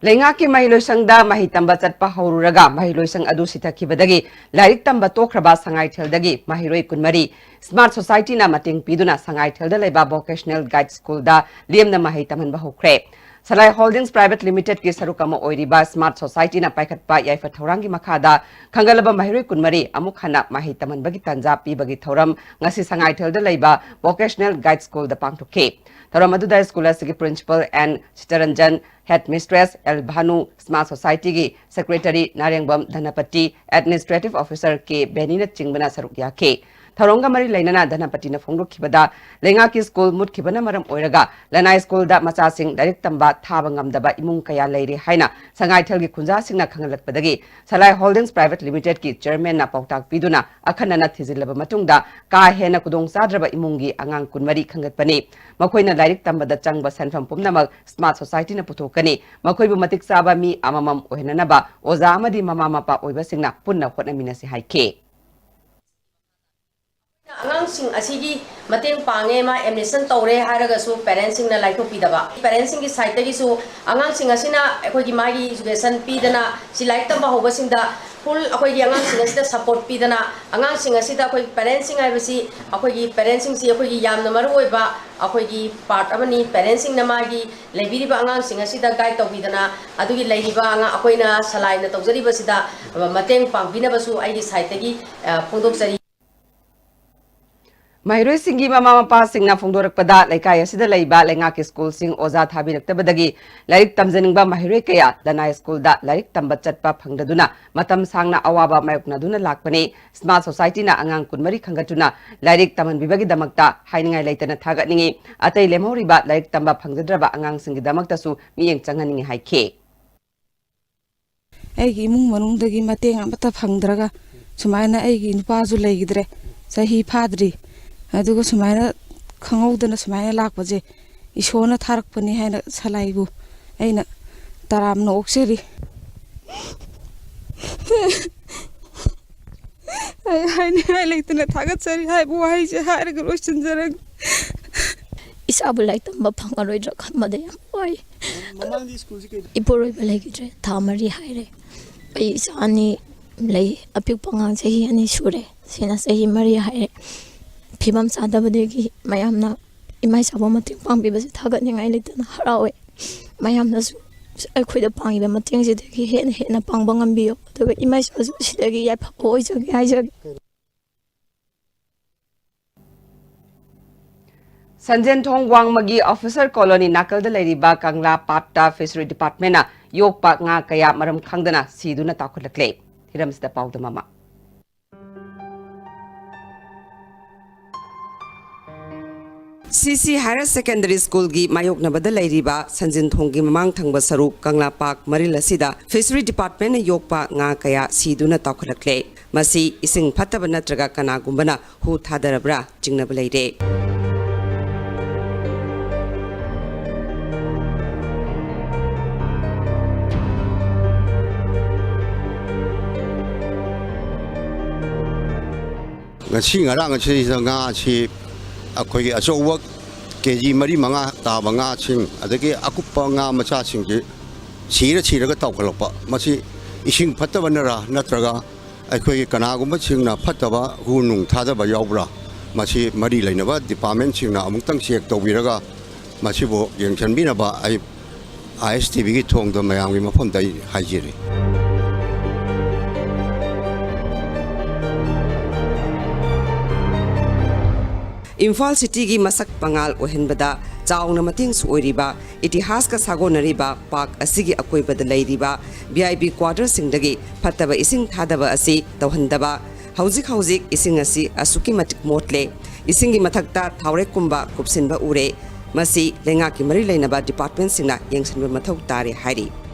ꯂꯩꯉꯥꯛꯀꯤ ꯃꯍꯩꯂꯣꯏꯁꯪꯗ ꯃꯍꯩ ꯇꯝꯕ ꯆꯠꯄ ꯍꯧꯔꯨꯔꯒ ꯃꯍꯩꯂꯣꯏꯁꯪ ꯑꯗꯨ ꯁꯤꯊꯈꯤꯕꯗꯒꯤ ꯂꯥꯏꯔꯤꯛ ꯇꯝꯕ ꯇꯣꯛꯈ꯭ꯔꯕ ꯁꯉꯥꯏꯊꯦꯜꯗꯒꯤ ꯃꯍꯩꯔꯣꯏ ꯀꯨꯟꯃꯔꯤ ꯁ꯭ꯃꯥꯔꯠ ꯁꯣꯁꯥꯏꯇꯤꯅ ꯃꯇꯦꯡ ꯄꯤꯗꯨꯅ ꯁꯉꯥꯏꯊꯦꯜꯗ ꯂꯩꯕ ꯚꯣꯀꯦꯁꯅꯦꯜ ꯒꯥꯏꯗ ꯁ꯭ꯀꯨꯜꯗ ꯂꯦꯝꯅ ꯃꯍꯩ ꯇꯝꯍꯟꯕ ꯍꯧꯈ꯭ꯔꯦ꯫ ꯁꯂꯥꯏ ꯍꯣꯜꯗꯤꯡꯁ ꯄ꯭ꯔꯥꯏꯚꯦꯠ ꯂꯤꯃꯤꯇꯦꯗꯀꯤ ꯁꯔꯨꯛ ꯑꯃ ꯑꯣꯏꯔꯤꯕ ꯁ꯭ꯃꯥꯔꯠ ꯁꯣꯁꯥꯏꯇꯤꯅ ꯄꯥꯏꯈꯠꯄ ꯌꯥꯏꯐ ꯊꯧꯔꯥꯡꯒꯤ ꯃꯈꯥꯗ ꯈꯪꯒꯠꯂꯕ ꯃꯍꯩꯔꯣꯏ ꯀꯨꯟꯃꯔꯤ ꯑꯃꯨꯛ ꯍꯟꯅ ꯃꯍꯩ ꯇꯝꯍꯟꯕꯒꯤ ꯇꯥꯟꯖꯥ ꯄꯤꯕꯒꯤ ꯊꯧꯔꯝ ꯉꯁꯤ ꯁꯉꯥꯏꯊꯦꯜꯗ ꯂꯩꯕ ꯚꯣꯀꯦꯁꯅꯦꯜ ꯒꯥꯏꯗ ꯁ꯭ꯀꯨꯜꯗ ꯄꯥꯡꯊꯣꯛꯈꯤ꯫ ꯊꯧꯔꯝ ꯑꯗꯨꯗ ꯁ꯭ꯀꯨꯜ ꯑꯁꯤꯒꯤ principal N Sitaranjan, headmistress L Bhanu, smart ꯁꯣꯁꯥꯏꯇꯤꯒꯤ secretary Narengbam Dhanapati, administrative officer K ꯕꯦꯅꯤꯅꯆꯤꯡꯕꯅ ꯁꯔꯨꯛ ꯌꯥꯈꯤ꯫ ꯊꯧꯔꯝꯒ ꯃꯔꯤ ꯂꯩꯅꯅ ꯙꯅꯄꯇꯤꯅ ꯐꯣꯡꯗꯣꯛꯈꯤꯕꯗ, ꯂꯩꯉꯥꯛꯀꯤ ꯁ꯭ꯀꯨꯜ ꯃꯨꯠꯈꯤꯕꯅ ꯃꯔꯝ ꯑꯣꯏꯔꯒ ꯂꯅꯥꯏ ꯁ꯭ꯀꯨꯜꯗ ꯃꯆꯥꯁꯤꯡ ꯂꯥꯏꯔꯤꯛ ꯇꯝꯕ ꯊꯥꯕ ꯉꯝꯗꯕ ꯏꯃꯨꯡ ꯀꯌꯥ ꯂꯩꯔꯤ ꯍꯥꯏꯅ ꯁꯉꯥꯏꯊꯦꯜꯒꯤ ꯈꯨꯟꯖꯥꯁꯤꯡꯅ ꯈꯪꯍꯜꯂꯛꯄꯗꯒꯤ ꯁꯂꯥꯏ ꯍꯣꯜꯗꯤꯡꯁ ꯄ꯭ꯔꯥꯏꯚꯦꯠ ꯂꯤꯃꯤꯇꯦꯗꯀꯤ ꯆꯤꯌꯔꯃꯦꯟꯅ ꯄꯥꯎꯇꯥꯛ ꯄꯤꯗꯨꯅ ꯑꯈꯟꯅꯅ ꯊꯤꯖꯤꯜꯂꯕ ꯃꯇꯨꯡꯗ ꯀꯥ ꯍꯦꯟꯅ ꯈꯨꯗꯣꯡ ꯆꯥꯗ꯭ꯔꯕ ꯏꯃꯨꯡꯒꯤ ꯑꯉꯥꯡ ꯀꯨꯟꯃꯔꯤ ꯈꯟꯒꯠꯄꯅꯤ꯫ ꯃꯈꯣꯏꯅ ꯂꯥꯏꯔꯤꯛ ꯇꯝꯕꯗ ꯆꯪꯕ ꯁꯦꯟꯐꯝ ꯄꯨꯝꯅꯃꯛ ꯁ꯭ꯃꯥꯔꯠ ꯁꯣꯁꯥꯏꯇꯤꯅ ꯄꯨꯊꯣꯛꯀꯅꯤ꯫ ꯃꯈꯣꯏꯕꯨ ꯃꯇꯤꯛ ꯆꯥꯕ ꯃꯤ ꯑꯃꯃꯝ ꯑꯣꯏꯍꯟꯅꯅꯕ ꯑꯣꯖꯥ ꯑꯃꯗꯤ ꯃꯃꯥ ꯃꯄꯥ ꯑꯣꯏꯕꯁꯤꯡꯅ ꯄꯨꯟꯅ ꯍꯣꯠꯅꯃꯤꯟꯅꯁꯤ ꯍꯥꯏꯈꯤ꯫ ꯑꯉꯥꯡꯁꯤꯡ ꯑꯁꯤꯒꯤ ꯃꯇꯦꯡ ꯄꯥꯡꯉꯦ, ꯃꯥ ꯑꯦꯗꯃꯤꯁꯟ ꯇꯧꯔꯦ ꯍꯥꯏꯔꯒꯁꯨ ꯄꯦꯔꯦꯟꯁꯁꯤꯡꯅ ꯂꯥꯏꯊꯣꯛꯄꯤꯗꯕ꯫ ꯄꯦꯔꯦꯟꯁꯁꯤꯡꯒꯤ ꯁꯥꯏꯠꯇꯒꯤꯁꯨ ꯑꯉꯥꯡꯁꯤꯡ ꯑꯁꯤꯅ ꯑꯩꯈꯣꯏꯒꯤ ꯃꯥꯒꯤ ꯑꯦꯖꯨꯀꯦꯁꯟ ꯄꯤꯗꯅ, ꯁꯤ ꯂꯥꯏꯔꯤꯛ ꯇꯝꯕ ꯍꯧꯕꯁꯤꯡꯗ ꯐꯨꯜ ꯑꯩꯈꯣꯏꯒꯤ ꯑꯉꯥꯡꯁꯤꯡ ꯑꯁꯤꯗ ꯁꯄꯣꯔꯠ ꯄꯤꯗꯅ, ꯑꯉꯥꯡꯁꯤꯡ ꯑꯁꯤꯗ ꯑꯩꯈꯣꯏ ꯄꯦꯔꯦꯟꯁꯁꯤꯡ ꯍꯥꯏꯕꯁꯤ, ꯑꯩꯈꯣꯏꯒꯤ ꯄꯦꯔꯦꯟꯁꯁꯤꯡꯁꯤ ꯑꯩꯈꯣꯏꯒꯤ ꯌꯥꯝꯅ ꯃꯔꯨ ꯑꯣꯏꯕ ꯑꯩꯈꯣꯏꯒꯤ ꯄꯥꯔꯠ ꯑꯃꯅꯤ꯫ ꯄꯦꯔꯦꯟꯁꯁꯤꯡꯅ ꯃꯥꯒꯤ ꯂꯩꯕꯤꯔꯤꯕ ꯑꯉꯥꯡꯁꯤꯡ ꯑꯁꯤꯗ ꯒꯥꯏꯗ ꯇꯧꯕꯤꯗꯅ, ꯑꯗꯨꯒꯤ ꯂꯩꯔꯤꯕ ꯑꯉꯥꯡ ꯑꯩꯈꯣꯏꯅ ꯁꯂꯥꯏꯅ ꯇꯧꯖꯔꯤꯕꯁꯤꯗ ꯃꯇꯦꯡ ꯄꯥꯡꯕꯤꯅꯕꯁꯨ ꯑꯩꯒꯤ ꯁꯥꯏꯠꯇꯒꯤ, ꯑ, ꯐꯣꯡꯗꯣꯛꯆꯔꯤ꯫ ꯃꯍꯩꯔꯣꯏꯁꯤꯡꯒꯤ ꯃꯃꯥ ꯃꯄꯥꯁꯤꯡꯅ ꯐꯣꯡꯗꯣꯔꯛꯄꯗ, ꯂꯩꯀꯥꯏ ꯑꯁꯤꯗ ꯂꯩꯕ ꯂꯩꯉꯥꯛꯀꯤ ꯁ꯭ꯀꯨꯜꯁꯤꯡ ꯑꯣꯖꯥ ꯊꯥꯕꯤꯔꯛꯇꯕꯗꯒꯤ ꯂꯥꯏꯔꯤꯛ ꯇꯝꯖꯅꯤꯡꯕ ꯃꯍꯩꯔꯣꯏ ꯀꯌꯥ ꯂꯅꯥꯏ ꯁ꯭ꯀꯨꯜꯗ ꯂꯥꯏꯔꯤꯛ ꯇꯝꯕ ꯆꯠꯄ ꯐꯪꯗꯗꯨꯅ ꯃꯇꯝ ꯁꯥꯡꯅ ꯑꯋꯥꯕ ꯃꯥꯌꯣꯛꯅꯗꯨꯅ ꯂꯥꯛꯄꯅꯤ꯫ ꯁ꯭ꯃꯥꯔꯠ ꯁꯣꯁꯥꯏꯇꯤꯅ ꯑꯉꯥꯡ ꯀꯨꯟꯃꯔꯤ ꯈꯟꯒꯠꯇꯨꯅ ꯂꯥꯏꯔꯤꯛ ꯇꯝꯍꯟꯕꯤꯕꯒꯤꯗꯃꯛꯇ ꯍꯥꯏꯅꯤꯡꯉꯥꯏ ꯂꯩꯇꯅ ꯊꯥꯒꯠꯅꯤꯡꯏ꯫ ꯑꯇꯩ ꯂꯦꯝꯍꯧꯔꯤꯕ ꯂꯥꯏꯔꯤꯛ ꯇꯝꯕ ꯐꯪꯖꯗ꯭ꯔꯕ ꯑꯉꯥꯡꯁꯤꯡꯒꯤꯗꯃꯛꯇꯁꯨ ꯃꯤꯠꯌꯦꯡ ꯆꯪꯍꯟꯅꯤꯡꯏ ꯍꯥꯏꯈꯤ꯫ ꯑꯩꯒꯤ ꯏꯃꯨꯡ ꯃꯅꯨꯡꯗꯒꯤ ꯃꯇꯦꯡ ꯑꯃꯠꯇ ꯐꯪꯗ꯭ꯔꯒ ꯁꯨꯃꯥꯏꯅ ꯑꯩꯒꯤ ꯅꯨꯄꯥꯁꯨ ꯂꯩꯈꯤꯗ꯭ꯔꯦ꯫ ꯆꯍꯤ ꯐꯥꯗ꯭ꯔꯤ꯫ ꯑꯗꯨꯒ ꯁꯨꯃꯥꯏꯅ ꯈꯪꯍꯧꯗꯅ ꯁꯨꯃꯥꯏꯅ ꯂꯥꯛꯄꯁꯦ ꯏꯁꯣꯔꯅ ꯊꯥꯔꯛꯄꯅꯤ ꯍꯥꯏꯅ ꯁꯂꯥꯏꯕꯨ ꯑꯩꯅ ꯇꯔꯥꯝꯅ ꯑꯣꯛꯆꯔꯤ꯫ ꯑꯩ ꯍꯥꯏꯅꯤꯡꯉꯥꯏ ꯂꯩꯇꯅ ꯊꯥꯒꯠꯆꯔꯤ ꯍꯥꯏꯕ ꯋꯥꯍꯩꯁꯦ ꯍꯥꯏꯔꯒ ꯂꯣꯏꯁꯤꯟꯖꯔꯒꯦ꯫ ꯏꯆꯥꯕꯨ ꯂꯥꯏꯔꯤꯛ ꯇꯝꯕ ꯐꯪꯉꯔꯣꯏꯗ꯭ꯔꯥ ꯈꯟꯕꯗ ꯌꯥꯝ ꯋꯥꯏ꯫ ꯃꯃꯥꯡꯗꯤ ꯁ꯭ꯀꯨꯜꯁꯤ ꯀꯩ ꯏꯄꯨꯔꯣꯏꯕ ꯂꯩꯈꯤꯗ꯭ꯔꯦ꯫ ꯊꯥ ꯃꯔꯤ ꯍꯥꯏꯔꯦ꯫ ꯑꯩ ꯏꯆꯥ ꯑꯅꯤ ꯂꯩ꯫ ꯑꯄꯤꯛꯄ ꯑꯉꯥꯡ ꯆꯍꯤ ꯑꯅꯤ ꯁꯨꯔꯦ꯫ ꯁꯤꯅ ꯆꯍꯤ ꯃꯔꯤ ꯍꯥꯏꯔꯦ꯫ ꯐꯤꯕꯝ ꯆꯥꯗꯕꯗꯒꯤ ꯃꯌꯥꯝꯅ ꯏꯃꯥ ꯏꯆꯥꯕꯨ ꯃꯇꯦꯡ ꯄꯥꯡꯕꯤꯕꯁꯦ ꯊꯥꯒꯠꯅꯤꯡꯉꯥꯏ ꯂꯩꯇꯅ ꯍꯔꯥꯎꯋꯦ꯫ ꯃꯌꯥꯝꯅꯁꯨ ꯑꯩꯈꯣꯏꯗ ꯄꯥꯡꯉꯤꯕ ꯃꯇꯦꯡꯁꯤꯗꯒꯤ ꯍꯦꯟꯅ ꯍꯦꯟꯅ ꯄꯥꯡꯕ ꯉꯝꯕꯤꯌꯨ꯫ ꯑꯗꯨꯒ ꯏꯃꯥ ꯏꯆꯥꯁꯨ ꯁꯤꯗꯒꯤ ꯌꯥꯏꯐꯕ ꯑꯣꯏꯖꯒꯦ ꯍꯥꯏꯖꯒꯦ꯫ ꯁꯟꯖꯦꯟꯊꯣꯡ ꯋꯥꯡꯃꯒꯤ ꯑꯣꯐꯤꯁꯔ ꯀꯣꯂꯣꯅꯤ ꯅꯥꯀꯜꯗ ꯂꯩꯔꯤꯕ ꯀꯪꯂꯥ ꯄꯥꯠꯇ ꯐꯤꯁꯔꯤ ꯗꯤꯄꯥꯔꯠꯃꯦꯟꯅ ꯌꯣꯛꯄ ꯉꯥ ꯀꯌꯥ ꯃꯔꯝ ꯈꯪꯗꯅ ꯁꯤꯗꯨꯅ ꯇꯥꯎꯈꯠꯂꯛꯂꯦ꯫ ꯍꯤꯔꯝꯁꯤꯗ ꯄꯥꯎꯗꯝ ꯑꯃ꯫ ꯁꯤ ꯁꯤ ꯍꯥꯌꯔ ꯁꯦꯀꯦꯟꯗꯔꯤ ꯁ꯭ꯀꯨꯜꯒꯤ ꯃꯥꯌꯣꯛꯅꯕꯗ ꯂꯩꯔꯤꯕ ꯁꯟꯖꯤꯟꯊꯣꯡꯒꯤ ꯃꯃꯥꯡ ꯊꯪꯕ ꯁꯔꯨꯛ ꯀꯪꯂꯥ ꯄꯥꯛ ꯃꯔꯤꯜ ꯑꯁꯤꯗ ꯐꯤꯁꯔꯤ ꯗꯤꯄꯥꯔꯠꯃꯦꯟꯅ ꯌꯣꯛꯄ ꯉꯥ ꯀꯌꯥ ꯁꯤꯗꯨꯅ ꯇꯥꯎꯈꯠꯂꯛꯂꯦ꯫ ꯃꯁꯤ ꯏꯁꯤꯡ ꯐꯠꯇꯕ ꯅꯠꯇ꯭ꯔꯒ ꯀꯅꯥꯒꯨꯝꯕꯅ ꯍꯨ ꯊꯥꯗꯔꯕ꯭ꯔꯥ ꯆꯤꯡꯅꯕ ꯂꯩꯔꯦ꯫ ꯉꯁꯤ ꯉꯔꯥꯡ ꯑꯁꯤꯗ ꯉꯥ ꯑꯁꯤ ꯑꯩꯈꯣꯏꯒꯤ ꯑꯆꯧꯕ ꯀꯦ ꯖꯤ ꯃꯔꯤ ꯃꯉꯥ ꯇꯥꯕ ꯉꯥꯁꯤꯡ, ꯑꯗꯒꯤ ꯑꯀꯨꯞꯄ ꯉꯥ ꯃꯆꯥꯁꯤꯡꯁꯤ ꯁꯤꯔ ꯁꯤꯔꯒ ꯇꯥꯎꯈꯠꯂꯛꯄ, ꯃꯁꯤ ꯏꯁꯤꯡ ꯐꯠꯇꯕꯅꯔꯥ ꯅꯠꯇ꯭ꯔꯒ ꯑꯩꯈꯣꯏꯒꯤ ꯀꯅꯥꯒꯨꯝꯕꯁꯤꯡꯅ ꯐꯠꯇꯕ ꯍꯨ ꯅꯨꯡ ꯊꯥꯗꯕ ꯌꯥꯎꯕ꯭ꯔꯥ? ꯃꯁꯤ ꯃꯔꯤ ꯂꯩꯅꯕ ꯗꯤꯄꯥꯔꯠꯃꯦꯟꯁꯤꯡꯅ ꯑꯃꯨꯛꯇꯪ ꯆꯦꯛ ꯇꯧꯕꯤꯔꯒ ꯃꯁꯤꯕꯨ ꯌꯦꯡꯁꯤꯟꯕꯤꯅꯕ ꯑꯩ ꯑꯥꯏ ꯑꯦꯁ ꯇꯤ ꯚꯤꯒꯤ ꯊꯣꯡꯗ ꯃꯌꯥꯝꯒꯤ ꯃꯐꯝꯗ ꯑꯩ ꯍꯥꯏꯖꯔꯤ꯫ ꯏꯝꯐꯥꯜ ꯁꯤꯇꯤꯒꯤ ꯃꯁꯛ ꯃꯉꯥꯜ ꯑꯣꯏꯍꯟꯕꯗ ꯆꯥꯎꯅ ꯃꯇꯦꯡꯁꯨ ꯑꯣꯏꯔꯤꯕ, ꯏꯇꯤꯍꯥꯁꯀ ꯁꯥꯒꯣꯟꯅꯔꯤꯕ ꯄꯥꯛ ꯑꯁꯤꯒꯤ ꯑꯀꯣꯏꯕꯗ ꯂꯩꯔꯤꯕ ꯚꯤ ꯑꯥꯏ ꯄꯤ ꯀ꯭ꯋꯥꯇꯔꯁꯤꯡꯗꯒꯤ ꯐꯠꯇꯕ ꯏꯁꯤꯡ ꯊꯥꯗꯕ ꯑꯁꯤ ꯇꯧꯍꯟꯗꯕ꯫ ꯍꯧꯖꯤꯛ ꯍꯧꯖꯤꯛ ꯏꯁꯤꯡ ꯑꯁꯤ ꯑꯁꯨꯛꯀꯤ ꯃꯇꯤꯛ ꯃꯣꯠꯂꯦ꯫ ꯏꯁꯤꯡꯒꯤ ꯃꯊꯛꯇ ꯊꯥꯎꯔꯦꯛꯀꯨꯝꯕ ꯀꯨꯞꯁꯤꯟꯕ ꯎꯔꯦ꯫ ꯃꯁꯤ ꯂꯩꯉꯥꯛꯀꯤ ꯃꯔꯤ ꯂꯩꯅꯕ ꯗꯤꯄꯥꯔꯠꯃꯦꯟꯁꯤꯡꯅ ꯌꯦꯡꯁꯤꯟꯕ ꯃꯊꯧ ꯇꯥꯔꯦ ꯍꯥꯏꯔꯤ꯫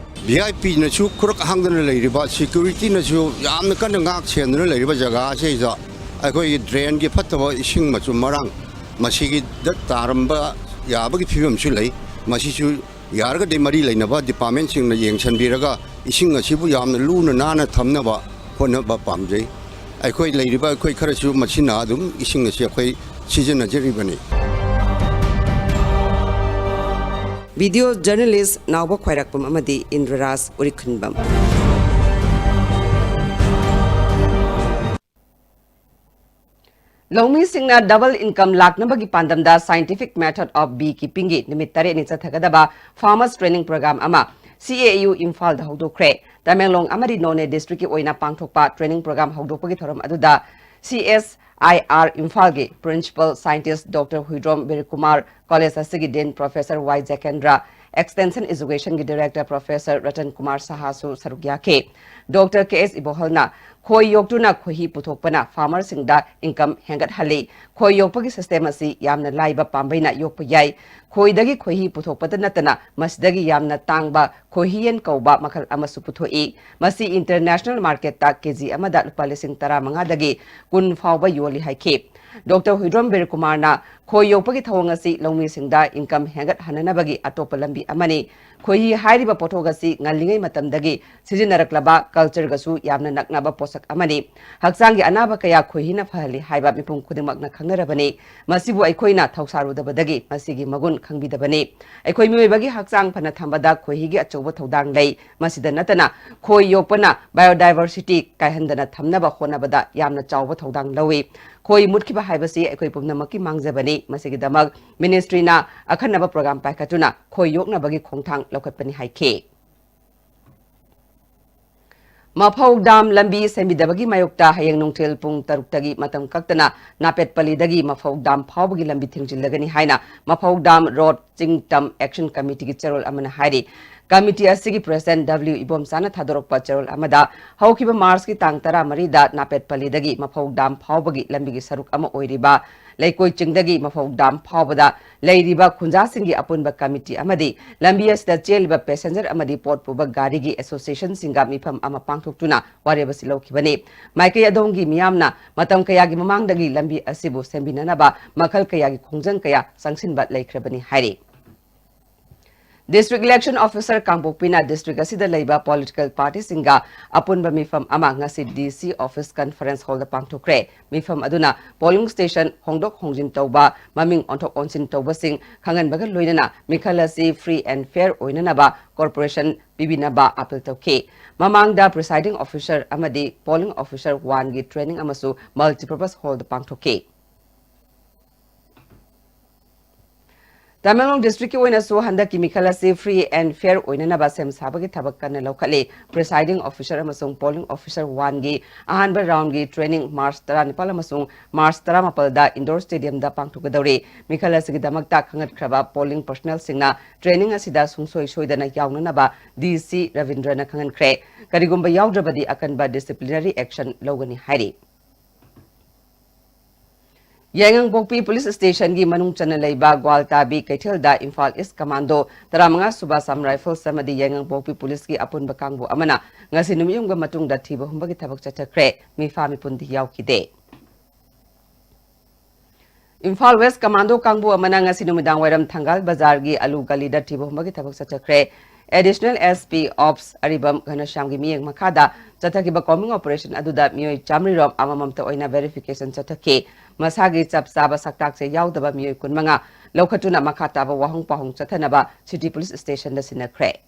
ꯚꯤ ꯑꯥꯏ ꯄꯤꯅꯁꯨ ꯈꯨꯔꯛ ꯍꯥꯡꯗꯅ ꯂꯩꯔꯤꯕ, ꯁꯦꯀ꯭ꯌꯨꯔꯤꯇꯤꯅꯁꯨ ꯌꯥꯝꯅ ꯀꯟꯅ ꯉꯥꯛ ꯁꯦꯟꯗꯨꯅ ꯂꯩꯔꯤꯕ ꯖꯒꯥ ꯑꯁꯤꯗ ꯑꯩꯈꯣꯏꯒꯤ ꯗ꯭ꯔꯦꯟꯒꯤ ꯐꯠꯇꯕ ꯏꯁꯤꯡ ꯃꯆꯨꯝ ꯃꯔꯥꯡ ꯃꯁꯤꯒꯤꯗ ꯇꯥꯔꯝꯕ ꯌꯥꯕꯒꯤ ꯐꯤꯕꯝꯁꯨ ꯂꯩ꯫ ꯃꯁꯤꯁꯨ ꯌꯥꯔꯒꯗꯤ ꯃꯔꯤ ꯂꯩꯅꯕ ꯗꯤꯄꯥꯔꯠꯃꯦꯟꯁꯤꯡꯅ ꯌꯦꯡꯁꯤꯟꯕꯤꯔꯒ ꯏꯁꯤꯡ ꯑꯁꯤꯕꯨ ꯌꯥꯝꯅ ꯂꯨꯅ ꯅꯥꯟꯅ ꯊꯝꯅꯕ ꯍꯣꯠꯅꯕ ꯄꯥꯝꯖꯩ꯫ ꯑꯩꯈꯣꯏ ꯂꯩꯔꯤꯕ ꯑꯩꯈꯣꯏ ꯈꯔꯁꯨ ꯃꯁꯤꯅ ꯑꯗꯨꯝ ꯏꯁꯤꯡ ꯑꯁꯤ ꯑꯩꯈꯣꯏ ꯁꯤꯖꯤꯟꯅꯖꯔꯤꯕꯅꯤ꯫ Video journalist ꯅꯥꯎꯕ ꯈ꯭ꯋꯥꯏꯔꯥꯛꯄꯝ ꯑꯃꯗꯤ ꯏꯟꯗ꯭ꯔꯔꯥꯖ ꯎꯔꯤꯈꯨꯟꯕꯝ꯫ ꯂꯧꯃꯤꯁꯤꯡꯅ double income ꯂꯥꯛꯅꯕꯒꯤ ꯄꯥꯟꯗꯝꯗ Scientific Method of Bee Keepingꯒꯤ ꯅꯨꯃꯤꯠ ꯇꯔꯦꯠꯅꯤ ꯆꯠꯊꯒꯗꯕ Farmers Training Program ꯑꯃ C A U ꯏꯝꯐꯥꯜꯗ ꯍꯧꯗꯣꯛꯈ꯭ꯔꯦ꯫ ꯇꯃꯦꯡꯂꯣꯡ ꯑꯃꯗꯤ ꯅꯣꯅꯦ districtꯀꯤ ꯑꯣꯏꯅ ꯄꯥꯡꯊꯣꯛꯄ training program ꯍꯧꯗꯣꯛꯄꯒꯤ ꯊꯧꯔꯝ ꯑꯗꯨꯗ C S I R ꯏꯝꯐꯥꯜꯒꯤ Principal Scientist Doctor Huidrom ꯕꯤꯔꯀꯨꯃꯥꯔ, college ꯑꯁꯤꯒꯤ Dean Professor ꯋꯥꯏ ꯖꯦꯀꯦꯟꯗ꯭ꯔ, Extension Educationꯒꯤ Director Professor Ratan Kumar ꯁꯍꯥꯁꯨ ꯁꯔꯨꯛ ꯌꯥꯈꯤ꯫ Doctor K S ꯏꯕꯣꯍꯜꯅ ꯈꯣꯏ ꯌꯣꯛꯇꯨꯅ ꯈꯣꯏꯍꯤ ꯄꯨꯊꯣꯛꯄꯅ farmerꯁꯤꯡꯗ income ꯍꯦꯟꯒꯠꯍꯜꯂꯤ꯫ ꯈꯣꯏ ꯌꯣꯛꯄꯒꯤ system ꯑꯁꯤ ꯌꯥꯝꯅ ꯂꯥꯏꯕ ꯄꯥꯝꯕꯩꯅ ꯌꯣꯛꯄ ꯌꯥꯏ꯫ ꯈꯣꯏꯗꯒꯤ ꯈꯣꯏꯍꯤ ꯄꯨꯊꯣꯛꯄꯇ ꯅꯠꯇꯅ ꯃꯁꯤꯗꯒꯤ ꯌꯥꯝꯅ ꯇꯥꯡꯕ ꯈꯣꯏꯍꯤ ꯌꯦꯟ ꯀꯧꯕ ꯃꯈꯜ ꯑꯃꯁꯨ ꯄꯨꯊꯣꯛꯏ꯫ ꯃꯁꯤ international marketꯇ KG ꯑꯃꯗ ꯂꯨꯄꯥ ꯂꯤꯁꯤꯡ ꯇꯔꯥꯃꯉꯥꯗꯒꯤ ꯀꯨꯟ ꯐꯥꯎꯕ ꯌꯣꯜꯂꯤ ꯍꯥꯏꯈꯤ꯫ Doctor ꯍꯨꯏꯗ꯭ꯔꯣꯝ ꯕꯤꯔꯀꯨꯃꯥꯔꯅ ꯈꯣꯏ ꯌꯣꯛꯄꯒꯤ ꯊꯧꯑꯣꯡ ꯑꯁꯤ ꯂꯧꯃꯤꯁꯤꯡꯗ income ꯍꯦꯟꯒꯠꯍꯟꯅꯅꯕꯒꯤ ꯑꯇꯣꯞꯄ ꯂꯝꯕꯤ ꯑꯃꯅꯤ꯫ ꯈꯣꯏꯍꯤ ꯍꯥꯏꯔꯤꯕ ꯄꯣꯠꯊꯣꯛ ꯑꯁꯤ ꯉꯜꯂꯤꯉꯩ ꯃꯇꯝꯗꯒꯤ ꯁꯤꯖꯤꯟꯅꯔꯛꯂꯕ cultureꯒꯁꯨ ꯌꯥꯝꯅ ꯅꯛꯅꯕ ꯄꯣꯠꯁꯛ ꯑꯃꯅꯤ꯫ ꯍꯛꯆꯥꯡꯒꯤ ꯑꯅꯥꯕ ꯀꯌꯥ ꯈꯣꯏꯍꯤꯅ ꯐꯍꯜꯂꯤ ꯍꯥꯏꯕ ꯃꯤꯄꯨꯝ ꯈꯨꯗꯤꯡꯃꯛꯅ ꯈꯪꯅꯔꯕꯅꯤ꯫ ꯃꯁꯤꯕꯨ ꯑꯩꯈꯣꯏꯅ ꯊꯧꯁꯥꯔꯨꯗꯕꯗꯒꯤ ꯃꯁꯤꯒꯤ ꯃꯒꯨꯟ ꯈꯪꯕꯤꯗꯕꯅꯤ꯫ ꯑꯩꯈꯣꯏ ꯃꯤꯑꯣꯏꯕꯒꯤ ꯍꯛꯆꯥꯡ ꯐꯅ ꯊꯝꯕꯗ ꯈꯣꯏꯍꯤꯒꯤ ꯑꯆꯧꯕ ꯊꯧꯗꯥꯡ ꯂꯩ꯫ ꯃꯁꯤꯗ ꯅꯠꯇꯅ ꯈꯣꯏ ꯌꯣꯛꯄꯅ biodiversity ꯀꯥꯏꯍꯟꯗꯅ ꯊꯝꯅꯕ ꯍꯣꯠꯅꯕꯗ ꯌꯥꯝꯅ ꯆꯥꯎꯕ ꯊꯧꯗꯥꯡ ꯂꯧꯏ꯫ ꯈꯣꯏ ꯃꯨꯠꯈꯤꯕ ꯍꯥꯏꯕꯁꯤ ꯑꯩꯈꯣꯏ ꯄꯨꯝꯅꯃꯛꯀꯤ ꯃꯥꯡꯖꯕꯅꯤ꯫ ꯃꯁꯤꯒꯤꯗꯃꯛ ministryꯅ ꯑꯈꯟꯅꯕ program ꯄꯥꯏꯈꯠꯇꯨꯅ ꯈꯣꯏ ꯌꯣꯛꯅꯕꯒꯤ ꯈꯣꯡꯊꯥꯡ ꯂꯧꯈꯠꯄꯅꯤ ꯍꯥꯏꯈꯤ꯫ ꯃꯐꯧ dam ꯂꯝꯕꯤ ꯁꯦꯝꯕꯤꯗꯕꯒꯤ ꯃꯥꯌꯣꯛꯇ ꯍꯌꯦꯡ ꯅꯨꯡꯊꯤꯜ ꯄꯨꯡ ꯇꯔꯨꯛꯇꯒꯤ ꯃꯇꯝ ꯀꯛꯇꯅ ꯅꯥꯄꯦꯠꯄꯂꯤꯗꯒꯤ ꯃꯐꯧ dam ꯐꯥꯎꯕꯒꯤ ꯂꯝꯕꯤ ꯊꯤꯡꯖꯤꯜꯂꯒꯅꯤ ꯍꯥꯏꯅ ꯃꯐꯧ dam road ꯆꯤꯡ ꯇꯝ action committeeꯒꯤ ꯆꯦꯔꯣꯜ ꯑꯃꯅ ꯍꯥꯏꯔꯤ꯫ Committee ꯑꯁꯤꯒꯤ President W ꯏꯕꯣꯝꯆꯥꯅ ꯊꯥꯗꯣꯔꯛꯄ ꯆꯦꯔꯣꯜ ꯑꯃꯗ, ꯍꯧꯈꯤꯕ Marchꯀꯤ ꯇꯥꯡ ꯇꯔꯥꯃꯔꯤꯗ ꯅꯥꯄꯦꯠꯄꯂꯤꯗꯒꯤ ꯃꯐꯧ dam ꯐꯥꯎꯕꯒꯤ ꯂꯝꯕꯤꯒꯤ ꯁꯔꯨꯛ ꯑꯃ ꯑꯣꯏꯔꯤꯕ ꯂꯩꯀꯣꯏ ꯆꯤꯡꯗꯒꯤ ꯃꯐꯧ dam ꯐꯥꯎꯕꯗ ꯂꯩꯔꯤꯕ ꯈꯨꯟꯖꯥꯁꯤꯡꯒꯤ ꯑꯄꯨꯟꯕ committee ꯑꯃꯗꯤ ꯂꯝꯕꯤ ꯑꯁꯤꯗ ꯆꯦꯜꯂꯤꯕ passenger ꯑꯃꯗꯤ ꯄꯣꯠ ꯄꯨꯕ ꯒꯥꯔꯤꯒꯤ associationꯁꯤꯡꯒ ꯃꯤꯐꯝ ꯑꯃ ꯄꯥꯡꯊꯣꯛꯇꯨꯅ ꯋꯥꯔꯦꯞ ꯑꯁꯤ ꯂꯧꯈꯤꯕꯅꯤ꯫ ꯃꯥꯏꯀꯩ ꯑꯗꯣꯝꯒꯤ ꯃꯤꯌꯥꯝꯅ ꯃꯇꯝ ꯀꯌꯥꯒꯤ ꯃꯃꯥꯡꯗꯒꯤ ꯂꯝꯕꯤ ꯑꯁꯤꯕꯨ ꯁꯦꯝꯕꯤꯅꯅꯕ ꯃꯈꯜ ꯀꯌꯥꯒꯤ ꯈꯣꯡꯖꯪ ꯀꯌꯥ ꯆꯪꯁꯤꯟꯕ ꯂꯩꯈ꯭ꯔꯕꯅꯤ ꯍꯥꯏꯔꯤ꯫ District Election Officer ꯀꯥꯡꯄꯣꯛꯄꯤꯅ district ꯑꯁꯤꯗ ꯂꯩꯕ political party ꯁꯤꯡꯒ ꯑꯄꯨꯟꯕ ꯃꯤꯐꯝ ꯑꯃ ꯉꯁꯤ D C office conference hall ꯗ ꯄꯥꯡꯊꯣꯛꯈ꯭ꯔꯦ꯫ ꯃꯤꯐꯝ ꯑꯗꯨꯅ polling station ꯍꯣꯡꯗꯣꯛ ꯍꯣꯡꯖꯤꯟ ꯇꯧꯕ, ꯃꯃꯤꯡ ꯑꯣꯟꯊꯣꯛ ꯑꯣꯟꯁꯤꯟ ꯇꯧꯕꯁꯤꯡ ꯈꯪꯍꯟꯕꯒ ꯂꯣꯏꯅꯅ ꯃꯤꯈꯜ ꯑꯁꯤ free and fair ꯑꯣꯏꯅꯅꯕ corporation ꯄꯤꯕꯤꯅꯕ appeal ꯇꯧꯈꯤ꯫ ꯃꯃꯥꯡꯗ presiding officer ꯑꯃꯗꯤ polling officer one ꯒꯤ training ꯑꯃꯁꯨ multipurpose hall ꯗ ꯄꯥꯡꯊꯣꯛꯈꯤ꯫ ꯇꯃꯦꯡꯂꯣꯡ district ꯀꯤ ꯑꯣꯏꯅꯁꯨ ꯍꯟꯗꯛꯀꯤ ꯃꯤꯈꯜ ꯑꯁꯤ free and fair ꯑꯣꯏꯅꯅꯕ ꯁꯦꯝ ꯁꯥꯕꯒꯤ ꯊꯕꯛ ꯀꯟꯅ ꯂꯧꯈꯠꯂꯤ꯫ Presiding officer ꯑꯃꯁꯨꯡ polling officer one ꯒꯤ ꯑꯍꯥꯟꯕ round ꯒꯤ training March ꯇꯔꯥꯅꯤꯄꯥꯜ ꯑꯃꯁꯨꯡ March ꯇꯔꯥꯃꯥꯄꯜꯗ indoor stadium ꯗ ꯄꯥꯡꯊꯣꯛꯀꯗꯧꯔꯤ꯫ ꯃꯤꯈꯜ ꯑꯁꯤꯒꯤꯗꯃꯛꯇ ꯈꯪꯒꯠꯈ꯭ꯔꯕ polling personnel ꯁꯤꯡꯅ training ꯑꯁꯤꯗ ꯁꯨꯡꯁꯣꯏ ꯁꯣꯏꯗꯅ ꯌꯥꯎꯅꯅꯕ D C ꯔꯕꯤꯟꯗ꯭ꯔꯅ ꯈꯪꯍꯟꯈ꯭ꯔꯦ꯫ ꯀꯔꯤꯒꯨꯝꯕ ꯌꯥꯎꯗ꯭ꯔꯕꯗꯤ ꯑꯀꯟꯕ disciplinary action ꯂꯧꯒꯅꯤ ꯍꯥꯏꯔꯤ꯫ ꯌꯥꯏꯉꯪꯄꯣꯛꯄꯤ police station ꯒꯤ ꯃꯅꯨꯡ ꯆꯟꯅ ꯂꯩꯕ ꯒ꯭ꯋꯥꯜꯇꯥꯕꯤ ꯀꯩꯊꯦꯜꯗ ꯏꯝꯐꯥꯜ East Commando ꯇꯔꯥꯃꯉꯥ ꯁꯨꯕ Assam Rifles ꯑꯃꯗꯤ ꯌꯥꯏꯉꯪꯄꯣꯛꯄꯤ police ꯀꯤ ꯑꯄꯨꯟꯕ ꯀꯥꯡꯕꯨ ꯑꯃꯅ ꯉꯁꯤ ꯅꯨꯃꯤꯠꯌꯨꯡꯕ ꯃꯇꯨꯡꯗ ꯊꯤꯕ ꯍꯨꯝꯕꯒꯤ ꯊꯕꯛ ꯆꯠꯊꯈ꯭ꯔꯦ꯫ ꯃꯤꯐꯥ ꯃꯤꯄꯨꯟꯗꯤ ꯌꯥꯎꯈꯤꯗꯦ꯫ ꯏꯝꯐꯥꯜ West Commando ꯀꯥꯡꯕꯨ ꯑꯃꯅ ꯉꯁꯤ ꯅꯨꯃꯤꯗꯥꯡ ꯋꯥꯏꯔꯝ ꯊꯪꯒꯥꯜ ꯕꯖꯥꯔꯒꯤ ꯑꯂꯨ ꯒꯂꯤꯗ ꯊꯤꯕ ꯍꯨꯝꯕꯒꯤ ꯊꯕꯛ ꯆꯠꯊꯈ꯭ꯔꯦ꯫ Additional S P Ops ꯑꯔꯤꯕꯝ ꯘꯅꯁ꯭ꯌꯥꯝꯒꯤ ꯃꯤꯠꯌꯦꯡ ꯃꯈꯥꯗ ꯆꯠꯊꯈꯤꯕ combing operation ꯑꯗꯨꯗ ꯃꯤꯑꯣꯏ ꯆꯥꯃꯔꯤ ꯔꯣꯝ ꯑꯃꯃꯝꯇ ꯑꯣꯏꯅ verification ꯆꯠꯊꯈꯤ꯫ ꯃꯁꯥꯒꯤ ꯆꯞ ꯆꯥꯕ ꯁꯛꯇꯥꯛꯁꯦ ꯌꯥꯎꯗꯕ ꯃꯤꯑꯣꯏ ꯀꯨꯟꯃꯉꯥ ꯂꯧꯈꯠꯇꯨꯅ ꯃꯈꯥ ꯇꯥꯕ ꯋꯥꯍꯪ ꯄꯥꯎꯍꯪ ꯆꯠꯊꯅꯕ City Police Station ꯗ ꯁꯤꯟꯅꯈ꯭ꯔꯦ꯫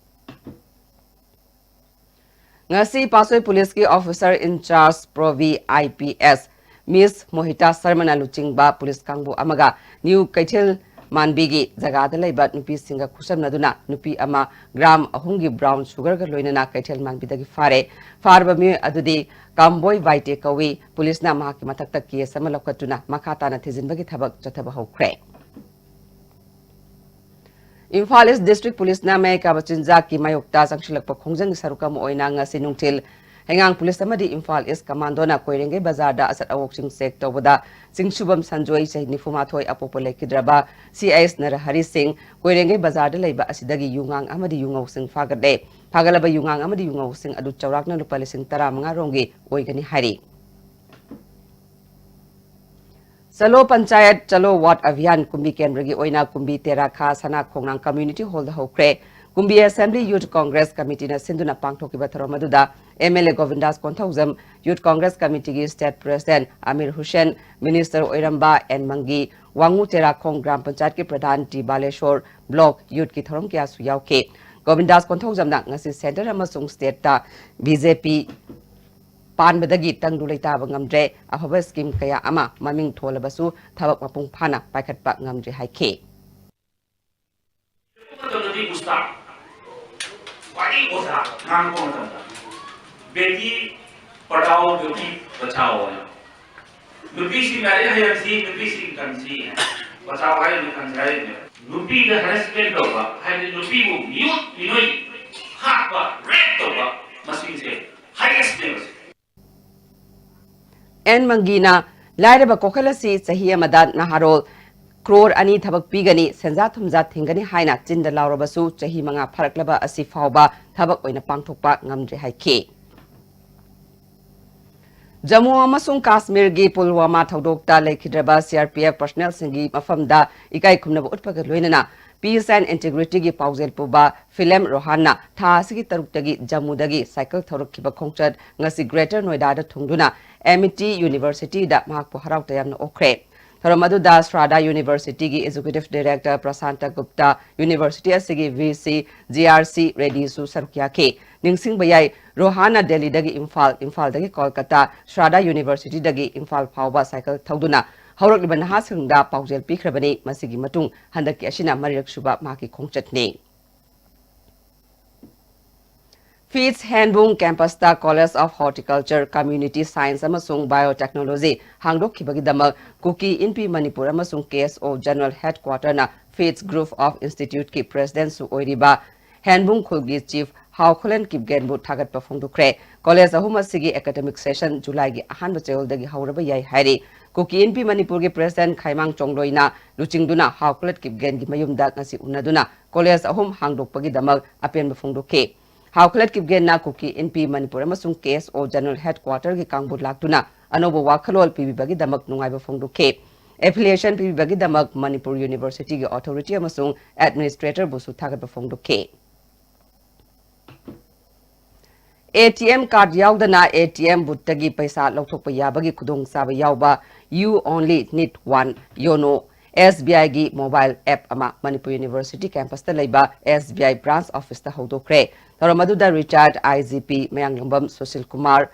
ꯉꯁꯤ ꯄꯥꯠꯁꯣꯏ police ꯀꯤ officer in charge Provi I P S Miss ꯃꯣꯍꯤꯇꯥ ꯁꯔꯃꯅ ꯂꯨꯆꯤꯡꯕ police ꯀꯥꯡꯕꯨ ꯑꯃꯒ New ꯀꯩꯊꯦꯜ ꯃꯥꯟꯕꯤꯒꯤ ꯖꯒꯥꯗ ꯂꯩꯕ ꯅꯨꯄꯤꯁꯤꯡꯒ ꯈꯨꯠꯁꯝꯅꯗꯨꯅ ꯅꯨꯄꯤ ꯑꯃ gram ꯑꯍꯨꯝꯒꯤ brown sugar ꯒ ꯂꯣꯏꯅꯅ ꯀꯩꯊꯦꯜ ꯃꯥꯟꯕꯤꯗꯒꯤ ꯐꯥꯔꯦ꯫ ꯐꯥꯔꯕ ꯃꯤꯑꯣꯏ ꯑꯗꯨꯗꯤ ꯀꯥꯝꯕꯣꯏ ꯕꯥꯏꯇꯦ ꯀꯧꯏ꯫ Police ꯅ ꯃꯍꯥꯛꯀꯤ ꯃꯊꯛꯇ case ꯑꯃ ꯂꯧꯈꯠꯇꯨꯅ ꯃꯈꯥ ꯇꯥꯅ ꯊꯤꯖꯤꯟꯕꯒꯤ ꯊꯕꯛ ꯆꯠꯊꯕ ꯍꯧꯈ꯭ꯔꯦ꯫ ꯏꯝꯐꯥꯜ East District Police ꯅ ꯃꯌꯥꯏ ꯀꯥꯕ ꯆꯤꯟꯖꯥꯛꯀꯤ ꯃꯥꯌꯣꯛꯇ ꯆꯪꯁꯤꯜꯂꯛꯄ ꯈꯣꯡꯖꯪꯒꯤ ꯁꯔꯨꯛ ꯑꯃ ꯑꯣꯏꯅ ꯉꯁꯤ ꯅꯨꯡꯊꯤꯜ ꯍꯩꯉꯥꯡ police ꯑꯃꯗꯤ ꯏꯝꯐꯥꯜ East Commando ꯅ ꯀꯣꯏꯔꯦꯡꯒꯩ ꯕꯖꯥꯔꯗ ꯑꯆꯠ ꯑꯋꯣꯛꯁꯤꯡ check ꯇꯧꯕꯗ ꯆꯤꯡꯁꯨꯕꯝ ꯁꯟꯖꯣꯏ, ꯆꯍꯤ ꯅꯤꯐꯨ ꯃꯥꯊꯣꯏ, ꯑꯄꯣꯛꯄ ꯂꯩꯈꯤꯗ꯭ꯔꯕ C I S ꯅꯔꯍꯔꯤ ꯁꯤꯡ, ꯀꯣꯏꯔꯦꯡꯒꯩ ꯕꯖꯥꯔꯗ ꯂꯩꯕ ꯑꯁꯤꯗꯒꯤ ꯌꯨꯉꯥꯡ ꯑꯃꯗꯤ ꯌꯨꯉꯧꯁꯤꯡ ꯐꯥꯒꯠꯂꯦ꯫ ꯐꯥꯒꯠꯂꯕ ꯌꯨꯉꯥꯡ ꯑꯃꯗꯤ ꯌꯨꯉꯧꯁꯤꯡ ꯑꯗꯨ ꯆꯥꯎꯔꯥꯛꯅ ꯂꯨꯄꯥ ꯂꯤꯁꯤꯡ ꯇꯔꯥꯃꯉꯥ ꯔꯣꯝꯒꯤ ꯑꯣꯏꯒꯅꯤ ꯍꯥꯏꯔꯤ꯫ ꯆꯂꯣ ꯄꯟꯆꯥꯌꯠ ꯆꯂꯣ ꯋꯥꯔꯗ ꯑꯚꯤꯌꯥꯟ ꯀꯨꯝꯕꯤ ꯀꯦꯟꯗ꯭ꯔꯒꯤ ꯑꯣꯏꯅ ꯀꯨꯝꯕꯤ ꯇꯦꯔꯥ ꯈꯥ ꯁꯅꯥ ꯈꯣꯡꯅꯥꯡ ꯀꯝꯃ꯭ꯌꯨꯅꯤꯇꯤ ꯍꯣꯜꯗ ꯍꯧꯈ꯭ꯔꯦ꯫ ꯀꯨꯝꯕꯤ ꯑꯦꯁꯦꯝꯕ꯭ꯂꯤ ꯌꯨꯊ ꯀꯣꯡꯒ꯭ꯔꯦꯁ ꯀꯃꯤꯇꯤꯅ ꯁꯤꯟꯗꯨꯅ ꯄꯥꯡꯊꯣꯛꯈꯤꯕ ꯊꯧꯔꯝ ꯑꯗꯨꯗ M L A Govindas Konthoujam, youth congress ꯀꯃꯤꯇꯤꯒꯤ state president Amir Hussain, minister ꯑꯣꯏꯔꯝꯕ ꯑꯦꯟ ꯃꯪꯒꯤ, ꯋꯥꯡꯉꯨ ꯇꯦꯔꯥꯈꯣꯡ ꯒ꯭ꯔꯥꯝ ꯄꯟꯆꯥꯌꯠꯀꯤ ꯄ꯭ꯔꯙꯥꯟ ꯇꯤ ꯕꯥꯂꯦꯁꯣꯔ, ꯕ꯭ꯂꯣꯛ ꯌꯨꯊꯀꯤ ꯊꯧꯔꯝ ꯀꯌꯥꯁꯨ ꯌꯥꯎꯈꯤ꯫ ꯒꯣꯕꯤꯟꯗꯥꯁ ꯀꯣꯟꯊꯧꯖꯝꯅ ꯉꯁꯤ ꯁꯦꯟꯇꯔ ꯑꯃꯁꯨꯡ ꯁ꯭ꯇꯦꯠꯇ ꯕꯤ ꯖꯦ ꯄꯤ ꯄꯥꯟꯕꯗꯒꯤ ꯇꯪꯗꯨ ꯂꯩꯇꯥꯕ ꯉꯝꯗ꯭ꯔꯦ꯫ ꯑꯐꯕ ꯁ꯭ꯀꯤꯝ ꯀꯌꯥ ꯑꯃ ꯃꯃꯤꯡ ꯊꯣꯜꯂꯕꯁꯨ ꯊꯕꯛ ꯃꯄꯨꯡ ꯐꯥꯅ ꯄꯥꯏꯈꯠꯄ ꯉꯝꯗ꯭ꯔꯦ ꯍꯥꯏꯈꯤ꯫ ꯃꯇꯝꯗꯗꯤ ꯎꯁꯇꯥꯗ, ꯈ꯭ꯋꯥꯏꯗꯒꯤ ꯑꯣꯖꯥ, ꯉꯥꯡꯉꯛꯄ ꯃꯇꯝꯗ, "ꯕꯦꯇꯤ ꯄꯔꯥꯎ, ꯕꯦꯇꯤ ꯕꯆꯥꯎ" ꯍꯥꯏꯅ꯫ ꯅꯨꯄꯤꯁꯤꯡ ꯂꯥꯏꯔꯤꯛ ꯍꯩꯍꯟꯁꯤ, ꯅꯨꯄꯤꯁꯤꯡ ꯀꯟꯁꯤ ꯍꯥꯏꯅ꯫ ꯕꯆꯥꯎ ꯍꯥꯏꯔꯤꯕꯅꯤ, ꯀꯟꯁꯤ ꯍꯥꯏꯔꯤꯕꯅꯤ꯫ ꯅꯨꯄꯤꯗ ꯍꯔꯦꯁꯃꯦꯟ ꯇꯧꯕ, ꯍꯥꯏꯗꯤ ꯅꯨꯄꯤꯕꯨ ꯃꯤꯑꯣꯠ ꯃꯤꯅꯣꯏ ꯍꯥꯠꯄ, ꯔꯦꯞ ꯇꯧꯕ, ꯃꯁꯤꯡꯁꯦ ꯍꯥꯏꯌꯦꯁꯅꯦꯕ꯫ ꯑꯦꯟ ꯃꯪꯒꯤꯅ ꯂꯥꯏꯔꯕ ꯀꯣꯈꯜ ꯑꯁꯤ ꯆꯍꯤ ꯑꯃꯗ ꯅꯍꯥꯔꯣꯜ ꯀ꯭ꯔꯣꯔ ꯑꯅꯤ ꯊꯕꯛ ꯄꯤꯒꯅꯤ, ꯁꯦꯟꯖꯥ ꯊꯨꯝꯖꯥ ꯊꯤꯡꯒꯅꯤ ꯍꯥꯏꯅ ꯆꯤꯟꯗ ꯂꯥꯎꯔꯕꯁꯨ ꯆꯍꯤ ꯃꯉꯥ ꯐꯥꯔꯛꯂꯕ ꯑꯁꯤ ꯐꯥꯎꯕ ꯊꯕꯛ ꯑꯣꯏꯅ ꯄꯥꯡꯊꯣꯛꯄ ꯉꯝꯗ꯭ꯔꯦ ꯍꯥꯏꯈꯤ꯫ ꯖꯝꯃꯨ ꯑꯃꯁꯨꯡ ꯀꯥꯁꯃꯤꯔꯒꯤ ꯄꯨꯜꯋꯥꯃꯥ ꯊꯧꯗꯣꯛꯇ ꯂꯩꯈꯤꯗ꯭ꯔꯕ ꯁꯤ ꯑꯥꯔ ꯄꯤ ꯑꯦꯐ ꯄꯔꯁꯅꯦꯜꯁꯤꯡꯒꯤ ꯃꯐꯝꯗ ꯏꯀꯥꯏ ꯈꯨꯝꯅꯕ ꯎꯠꯄꯒ ꯂꯣꯏꯅꯅ Peace and Integrityꯒꯤ ꯄꯥꯎꯖꯦꯜ ꯄꯨꯕ ꯐꯤꯂꯦꯝ ꯔꯣꯍꯥꯟꯅ ꯊꯥ ꯑꯁꯤꯒꯤ ꯇꯔꯨꯛꯇꯒꯤ ꯖꯝꯃꯨꯗꯒꯤ ꯁꯥꯏꯀꯜ ꯊꯧꯔꯛꯈꯤꯕ ꯈꯣꯡꯆꯠ ꯉꯁꯤ Greater Noidada ꯊꯨꯡꯗꯨꯅ Amity Universityꯗ ꯃꯍꯥꯛꯄꯨ ꯍꯔꯥꯎ ꯇꯌꯥꯝꯅ ꯑꯣꯛꯈ꯭ꯔꯦ꯫ ꯊꯧꯔꯝ ꯑꯗꯨꯗ ꯁ꯭ꯔꯥꯗꯥ Universityꯒꯤ Executive Director Prasanta Gupta, University ꯑꯁꯤꯒꯤ V C G R C Reddyꯁꯨ ꯁꯔꯨꯛ ꯌꯥꯈꯤ꯫ ꯅꯤꯡꯁꯤꯡꯕ ꯌꯥꯏ, ꯔꯣꯍꯥꯟꯅ ꯗꯦꯜꯂꯤꯗꯒꯤ ꯏꯝꯐꯥꯜ, ꯏꯝꯐꯥꯜꯗꯒꯤ ꯀꯣꯜꯀꯇꯥ, ꯁ꯭ꯔꯥꯗꯥ Universityꯗꯒꯤ ꯏꯝꯐꯥꯜ ꯐꯥꯎꯕ ꯁꯥꯏꯀꯜ ꯊꯧꯗꯨꯅ ꯍꯧꯔꯛꯂꯤꯕ ꯅꯍꯥꯁꯤꯡꯗ ꯄꯥꯎꯖꯦꯜ ꯄꯤꯈ꯭ꯔꯕꯅꯤ꯫ ꯃꯁꯤꯒꯤ ꯃꯇꯨꯡ ꯍꯟꯗꯛꯀꯤ ꯑꯁꯤꯅ ꯃꯔꯤꯔꯛ ꯁꯨꯕ ꯃꯍꯥꯛꯀꯤ ꯈꯣꯡꯆꯠꯅꯤ꯫ ꯐꯤꯠꯁ ꯍꯦꯟꯕꯨꯡ campusꯇ College of Horticulture, Community Science ꯑꯃꯁꯨꯡ Biotechnology ꯍꯥꯡꯗꯣꯛꯈꯤꯕꯒꯤꯗꯃꯛ ꯀꯨꯀꯤ ꯏꯟꯄꯤ ꯃꯅꯤꯄꯨꯔ ꯑꯃꯁꯨꯡ K S O General Headquarterꯅ ꯐꯤꯠꯁ Group of Instituteꯀꯤ Presidentꯁꯨ ꯑꯣꯏꯔꯤꯕ ꯍꯦꯟꯕꯨꯡ ꯈꯨꯜꯒꯤ Chief ꯍꯥꯎ ꯈꯨꯂꯦꯟ ꯀꯤꯞꯒꯦꯟꯕꯨ ꯊꯥꯒꯠꯄ ꯐꯣꯡꯗꯣꯛꯈ꯭ꯔꯦ꯫ College ꯑꯍꯨꯝ ꯑꯁꯤꯒꯤ academic session Julyꯒꯤ ꯑꯍꯥꯟꯕ ꯆꯌꯣꯜꯗꯒꯤ ꯍꯧꯔꯕ ꯌꯥꯏ ꯍꯥꯏꯔꯤ꯫ ꯀꯨꯀꯤ ꯏꯟꯄꯤ ꯃꯅꯤꯄꯨꯔꯒꯤ President ꯈꯥꯏꯃꯥꯡ ꯆꯣꯡꯂꯣꯏꯅ ꯂꯨꯆꯤꯡꯗꯨꯅ ꯍꯥꯎ ꯈꯨꯂꯦꯟ ꯀꯤꯞꯒꯦꯟꯒꯤ ꯃꯌꯨꯝꯗ ꯉꯁꯤ ꯎꯅꯗꯨꯅ College ꯑꯍꯨꯝ ꯍꯥꯡꯗꯣꯛꯄꯒꯤꯗꯃꯛ ꯑꯄꯦꯟꯕ ꯐꯣꯡꯗꯣꯛꯈꯤ꯫ ꯍꯥꯎ ꯈꯨꯂꯦꯟ ꯀꯤꯞꯒꯦꯟꯅ ꯀꯨꯀꯤ ꯏꯟꯄꯤ ꯃꯅꯤꯄꯨꯔ ꯑꯃꯁꯨꯡ K S O General Headquarterꯒꯤ ꯀꯥꯡꯕꯨ ꯂꯥꯛꯇꯨꯅ ꯑꯅꯧꯕ ꯋꯥꯈꯜꯂꯣꯟ ꯄꯤꯕꯤꯕꯒꯤꯗꯃꯛ ꯅꯨꯡꯉꯥꯏꯕ ꯐꯣꯡꯗꯣꯛꯈꯤ꯫ Affiliation ꯄꯤꯕꯤꯕꯒꯤꯗꯃꯛ ꯃꯅꯤꯄꯨꯔ ꯌꯨꯅꯤꯚꯔꯁꯤꯇꯤꯒꯤ ꯑꯣꯊꯣꯔꯤꯇꯤ ꯑꯃꯁꯨꯡ ꯑꯦꯗꯃꯤꯅꯤꯁꯇ꯭ꯔꯦꯇꯔꯕꯨꯁꯨ ꯊꯥꯒꯠꯄ ꯐꯣꯡꯗꯣꯛꯈꯤ꯫ ꯑꯦ ꯇꯤ ꯑꯦꯝ ꯀꯥꯔꯗ ꯌꯥꯎꯗꯅ ꯑꯦ ꯇꯤ ꯑꯦꯝ ꯕꯨꯠꯇꯒꯤ ꯄꯩꯁꯥ ꯂꯧꯊꯣꯛꯄ ꯌꯥꯕꯒꯤ ꯈꯨꯗꯣꯡꯆꯥꯕ ꯌꯥꯎꯕ You Only Need One YONO S B ꯑꯥꯏꯒꯤ ꯃꯣꯕꯥꯏꯜ ꯑꯦꯞ ꯑꯃ ꯃꯅꯤꯄꯨꯔ ꯌꯨꯅꯤꯚꯔꯁꯤꯇꯤ ꯀꯦꯝꯄꯁꯇ ꯂꯩꯕ ꯑꯦꯁ ꯕꯤ ꯑꯥꯏ ꯕ꯭ꯔꯥꯟꯁ ꯑꯣꯐꯤꯁꯇ ꯍꯧꯗꯣꯛꯈ꯭ꯔꯦ꯫ ꯊꯧꯔꯝ ꯑꯗꯨꯗ ꯔꯤꯇꯥꯌꯔꯗ I G P Mayanglambam Sushil Kumar,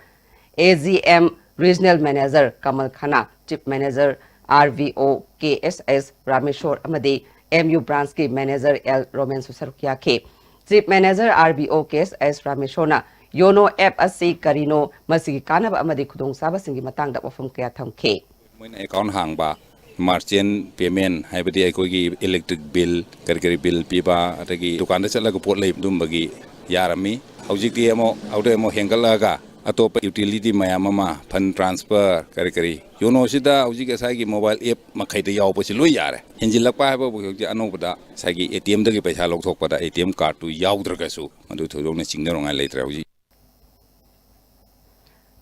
A G M regional manager Kamal Khanna, chief manager R B O K S S Rameshor ꯑꯃꯗꯤ ꯑꯦꯝ ꯌꯨ ꯕ꯭ꯔꯥꯟꯁꯀꯤ ꯃꯦꯅꯦꯖꯔ ꯑꯦꯜ ꯔꯣꯃꯦꯟꯁꯨ ꯁꯔꯨꯛ ꯌꯥꯈꯤ꯫ Chief manager R B O K S ꯑꯦꯁ ꯔꯥꯃꯦꯁꯣꯔꯅ ꯌꯣꯅꯣ ꯑꯦꯞ ꯑꯁꯤ ꯀꯔꯤꯅꯣ, ꯃꯁꯤꯒꯤ ꯀꯥꯟꯅꯕ ꯑꯃꯗꯤ ꯈꯨꯗꯣꯡꯆꯥꯕꯁꯤꯡꯒꯤ ꯃꯇꯥꯡꯗ ꯋꯥꯐꯝ ꯀꯌꯥ ꯊꯝꯈꯤ꯫ ꯃꯣꯏꯅ ꯑꯦꯀꯥꯎꯟ ꯍꯥꯡꯕ, ꯃꯥꯔꯆꯦꯟ ꯄꯦꯃꯦꯟ, ꯍꯥꯏꯕꯗꯤ ꯑꯩꯈꯣꯏꯒꯤ ꯏꯂꯦꯛꯇ꯭ꯔꯤꯛ ꯕꯤꯜ, ꯀꯔꯤ ꯀꯔꯤ ꯕꯤꯜ ꯄꯤꯕ, ꯑꯗꯒꯤ ꯗꯨꯀꯥꯟꯗ ꯆꯠꯂꯒ ꯄꯣꯠ ꯂꯩꯕ, ꯑꯗꯨꯝꯕꯒꯤ ꯌꯥꯔꯝꯃꯤ꯫ ꯍꯧꯖꯤꯛꯇꯤ ꯑꯃꯨꯛ ꯑꯗꯨꯗꯩ ꯑꯃꯨꯛ ꯍꯦꯟꯒꯠꯂꯛꯑꯒ ꯑꯇꯣꯞꯄ ꯌꯨꯇꯤꯂꯤꯇꯤ ꯃꯌꯥꯝ ꯑꯃ, ꯐꯟ ꯇ꯭ꯔꯥꯟꯁꯐꯔ, ꯀꯔꯤ ꯀꯔꯤ, ꯌꯣꯅꯣꯁꯤꯗ ꯍꯧꯖꯤꯛ ꯉꯁꯥꯏꯒꯤ ꯃꯣꯕꯥꯏꯜ ꯑꯦꯞ ꯃꯈꯩꯗ ꯌꯥꯎꯕꯁꯤ ꯂꯣꯏ ꯌꯥꯔꯦ꯫ ꯍꯦꯟꯖꯤꯜꯂꯛꯄ ꯍꯥꯏꯕꯕꯨ ꯍꯧꯖꯤꯛ ꯑꯅꯧꯕꯗ ꯉꯁꯥꯏꯒꯤ ꯑꯦ ꯇꯤ ꯑꯦꯝꯗꯒꯤ ꯄꯩꯁꯥ ꯂꯧꯊꯣꯛꯄꯗ ꯑꯦ ꯇꯤ ꯑꯦꯝ ꯀꯥꯔꯗꯇꯨ ꯌꯥꯎꯗ꯭ꯔꯒꯁꯨ ꯃꯗꯨ ꯊꯣꯏꯗꯣꯛꯅ ꯆꯤꯡꯅꯅꯉꯥꯏ ꯂꯩꯇ꯭ꯔꯦ ꯍꯧꯖꯤꯛ꯫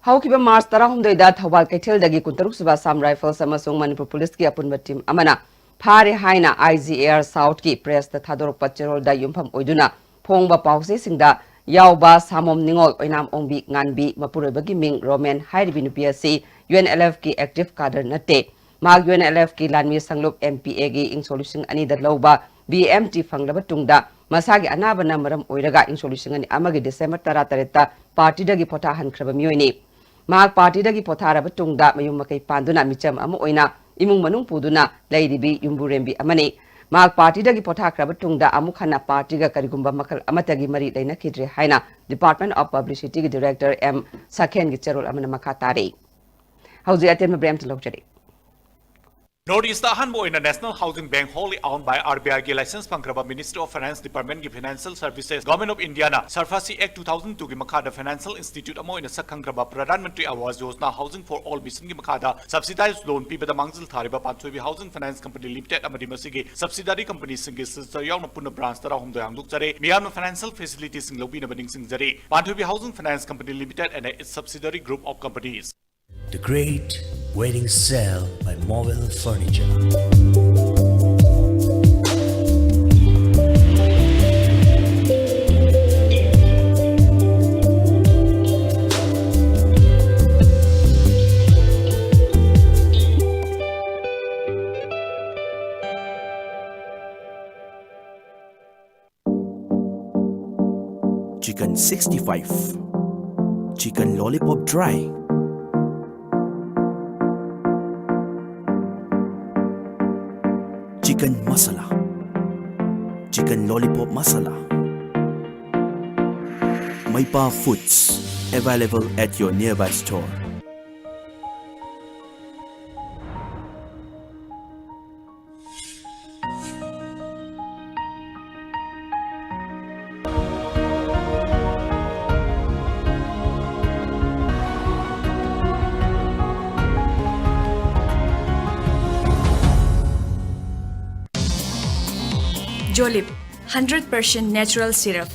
ꯍꯧꯈꯤꯕ ꯃꯥꯔꯆ ꯇꯔꯥꯍꯨꯝꯗꯣꯏꯗ ꯊꯧꯕꯥꯜ ꯀꯩꯊꯦꯜꯗꯒꯤ ꯀꯨꯟꯇꯔꯨꯛ ꯁꯨꯕ ꯑꯁꯥꯝ ꯔꯥꯏꯐꯜꯁ ꯑꯃꯁꯨꯡ ꯃꯅꯤꯄꯨꯔ ꯄꯨꯂꯤꯁꯀꯤ ꯑꯄꯨꯟꯕ ꯇꯤꯝ ꯑꯃꯅ ꯐꯥꯔꯦ ꯍꯥꯏꯅ ꯑꯥꯏ ꯖꯤ ꯑꯦ ꯑꯥꯔ ꯁꯥꯎꯠꯀꯤ ꯄ꯭ꯔꯦꯁꯇ ꯊꯥꯗꯣꯔꯛꯄ ꯆꯦꯔꯣꯜꯗ ꯌꯨꯝꯐꯝ ꯑꯣꯏꯗꯨꯅ ꯐꯣꯡꯕ ꯄꯥꯎꯆꯦꯁꯤꯡꯗ ꯌꯥꯎꯕ ꯁꯥꯃꯣꯝ ꯅꯤꯉꯣꯜ, ꯑꯣꯏꯅꯥꯝ ꯑꯣꯡꯕꯤ ꯉꯥꯟꯕꯤ, ꯃꯄꯨꯔꯣꯏꯕꯒꯤ ꯃꯤꯡ ꯔꯣꯃꯦꯟ ꯍꯥꯏꯔꯤꯕꯤ ꯅꯨꯄꯤ ꯑꯁꯤ ꯌꯨ ꯑꯦꯟ ꯑꯦꯜ ꯑꯦꯐꯀꯤ ꯑꯦꯛꯇꯤꯚ ꯀꯥꯗꯔ ꯅꯠꯇꯦ꯫ ꯃꯍꯥꯛ ꯌꯨ ꯑꯦꯟ ꯑꯦꯜ ꯑꯦꯐꯀꯤ ꯂꯥꯟꯃꯤ ꯁꯪꯂꯨꯞ ꯑꯦꯝ ꯄꯤ ꯑꯦꯒꯤ ꯏꯪ ꯁꯣꯛ ꯂꯤꯁꯤꯡ ꯑꯅꯤꯗ ꯂꯧꯕ ꯕꯤ ꯑꯦꯝ ꯇꯤ ꯐꯪꯂꯕ ꯇꯨꯡꯗ ꯃꯁꯥꯒꯤ ꯑꯅꯥꯕꯅ ꯃꯔꯝ ꯑꯣꯏꯔꯒ ꯏꯪ ꯁꯣꯛ ꯂꯤꯁꯤꯡ ꯑꯅꯤ ꯑꯃꯒꯤ ꯗꯤꯁꯦꯝꯕꯔ ꯇꯔꯥꯇꯔꯦꯠꯇ ꯄꯥꯔꯇꯤꯗꯒꯤ ꯄꯣꯊꯥꯍꯟꯈ꯭ꯔꯕ ꯃꯤꯑꯣꯏꯅꯤ꯫ ꯃꯍꯥꯛ ꯄꯥꯔꯇꯤꯗꯒꯤ ꯄꯣꯊꯥꯔꯕ ꯇꯨꯡꯗ ꯃꯌꯨꯝ ꯃꯀꯩ ꯄꯥꯟꯗꯨꯅ ꯃꯤꯆꯝ ꯑꯃ ꯑꯣꯏꯅ ꯏꯃꯨꯡ ꯃꯅꯨꯡ ꯄꯨꯗꯨꯅ ꯂꯩꯔꯤꯕꯤ ꯌꯨꯝꯕꯨꯔꯦꯝꯕꯤ ꯑꯃꯅꯤ꯫ ꯃꯍꯥꯛ ꯄꯥꯔꯇꯤꯗꯒꯤ ꯄꯣꯊꯥꯈ꯭ꯔꯕ ꯇꯨꯡꯗ ꯑꯃꯨꯛ ꯍꯟꯅ ꯄꯥꯔꯇꯤꯒ ꯀꯔꯤꯒꯨꯝꯕ ꯃꯈꯜ ꯑꯃꯠꯇꯒꯤ ꯃꯔꯤ ꯂꯩꯅꯈꯤꯗ꯭ꯔꯦ ꯍꯥꯏꯅ ꯗꯤꯄꯥꯔꯠꯃꯦꯟ ꯑꯣꯐ ꯄꯕ꯭ꯂꯤꯁꯤꯇꯤꯒꯤ ꯗꯤꯔꯦꯛꯇꯔ ꯑꯦꯝ ꯁꯈꯦꯟꯒꯤ ꯆꯦꯔꯣꯜ ꯑꯃꯅ ꯃꯈꯥ ꯇꯥꯔꯤ꯫ ꯍꯧꯖꯤꯛ ꯑꯇꯦꯟꯕ ꯕ꯭ꯔꯦꯛ ꯑꯃꯇ ꯂꯧꯖꯔꯤ꯫ North East ꯑꯍꯥꯟꯕ ꯑꯣꯏꯅ National Housing Bank wholly owned by R B I ꯒꯤ license ꯐꯪꯈ꯭ꯔꯕ Ministry of Finance Department ꯀꯤ Financial Services, Government of India ꯅ SARFAESI Act two thousand two ꯒꯤ ꯃꯈꯥꯗ financial institute ꯑꯃ ꯑꯣꯏꯅ ꯁꯛ ꯈꯪꯈ꯭ꯔꯕ Pradhan Mantri Awas Yojana Housing for All mission ꯒꯤ ꯃꯈꯥꯗ subsidized loan ꯄꯤꯕꯗ ꯃꯥꯡꯖꯤꯜ ꯊꯥꯔꯤꯕ ꯄꯥꯟꯊꯣꯏꯕꯤ Housing Finance Company Limited ꯑꯃꯗꯤ ꯃꯁꯤꯒꯤ subsidiary company ꯁꯤꯡꯒꯤ sister ꯌꯥꯎꯅ ꯄꯨꯟꯅ branch ꯇꯔꯥꯍꯨꯝꯗꯣꯏ ꯍꯥꯡꯗꯣꯛꯆꯔꯦ꯫ ꯃꯤꯌꯥꯝꯅ financial facility ꯁꯤꯡ ꯂꯧꯕꯤꯅꯕ ꯅꯤꯡꯁꯤꯡꯖꯔꯤ꯫ Panthoibi Housing Finance Company Limited and its subsidiary group of companies. The great Wedding Cell by Mobile Furniture. Chicken sixty-five, chicken lollipop dry, chicken masala, chicken lollipop masala. Maipa Foods, available at your nearby store. Jolib, hundred percent natural syrup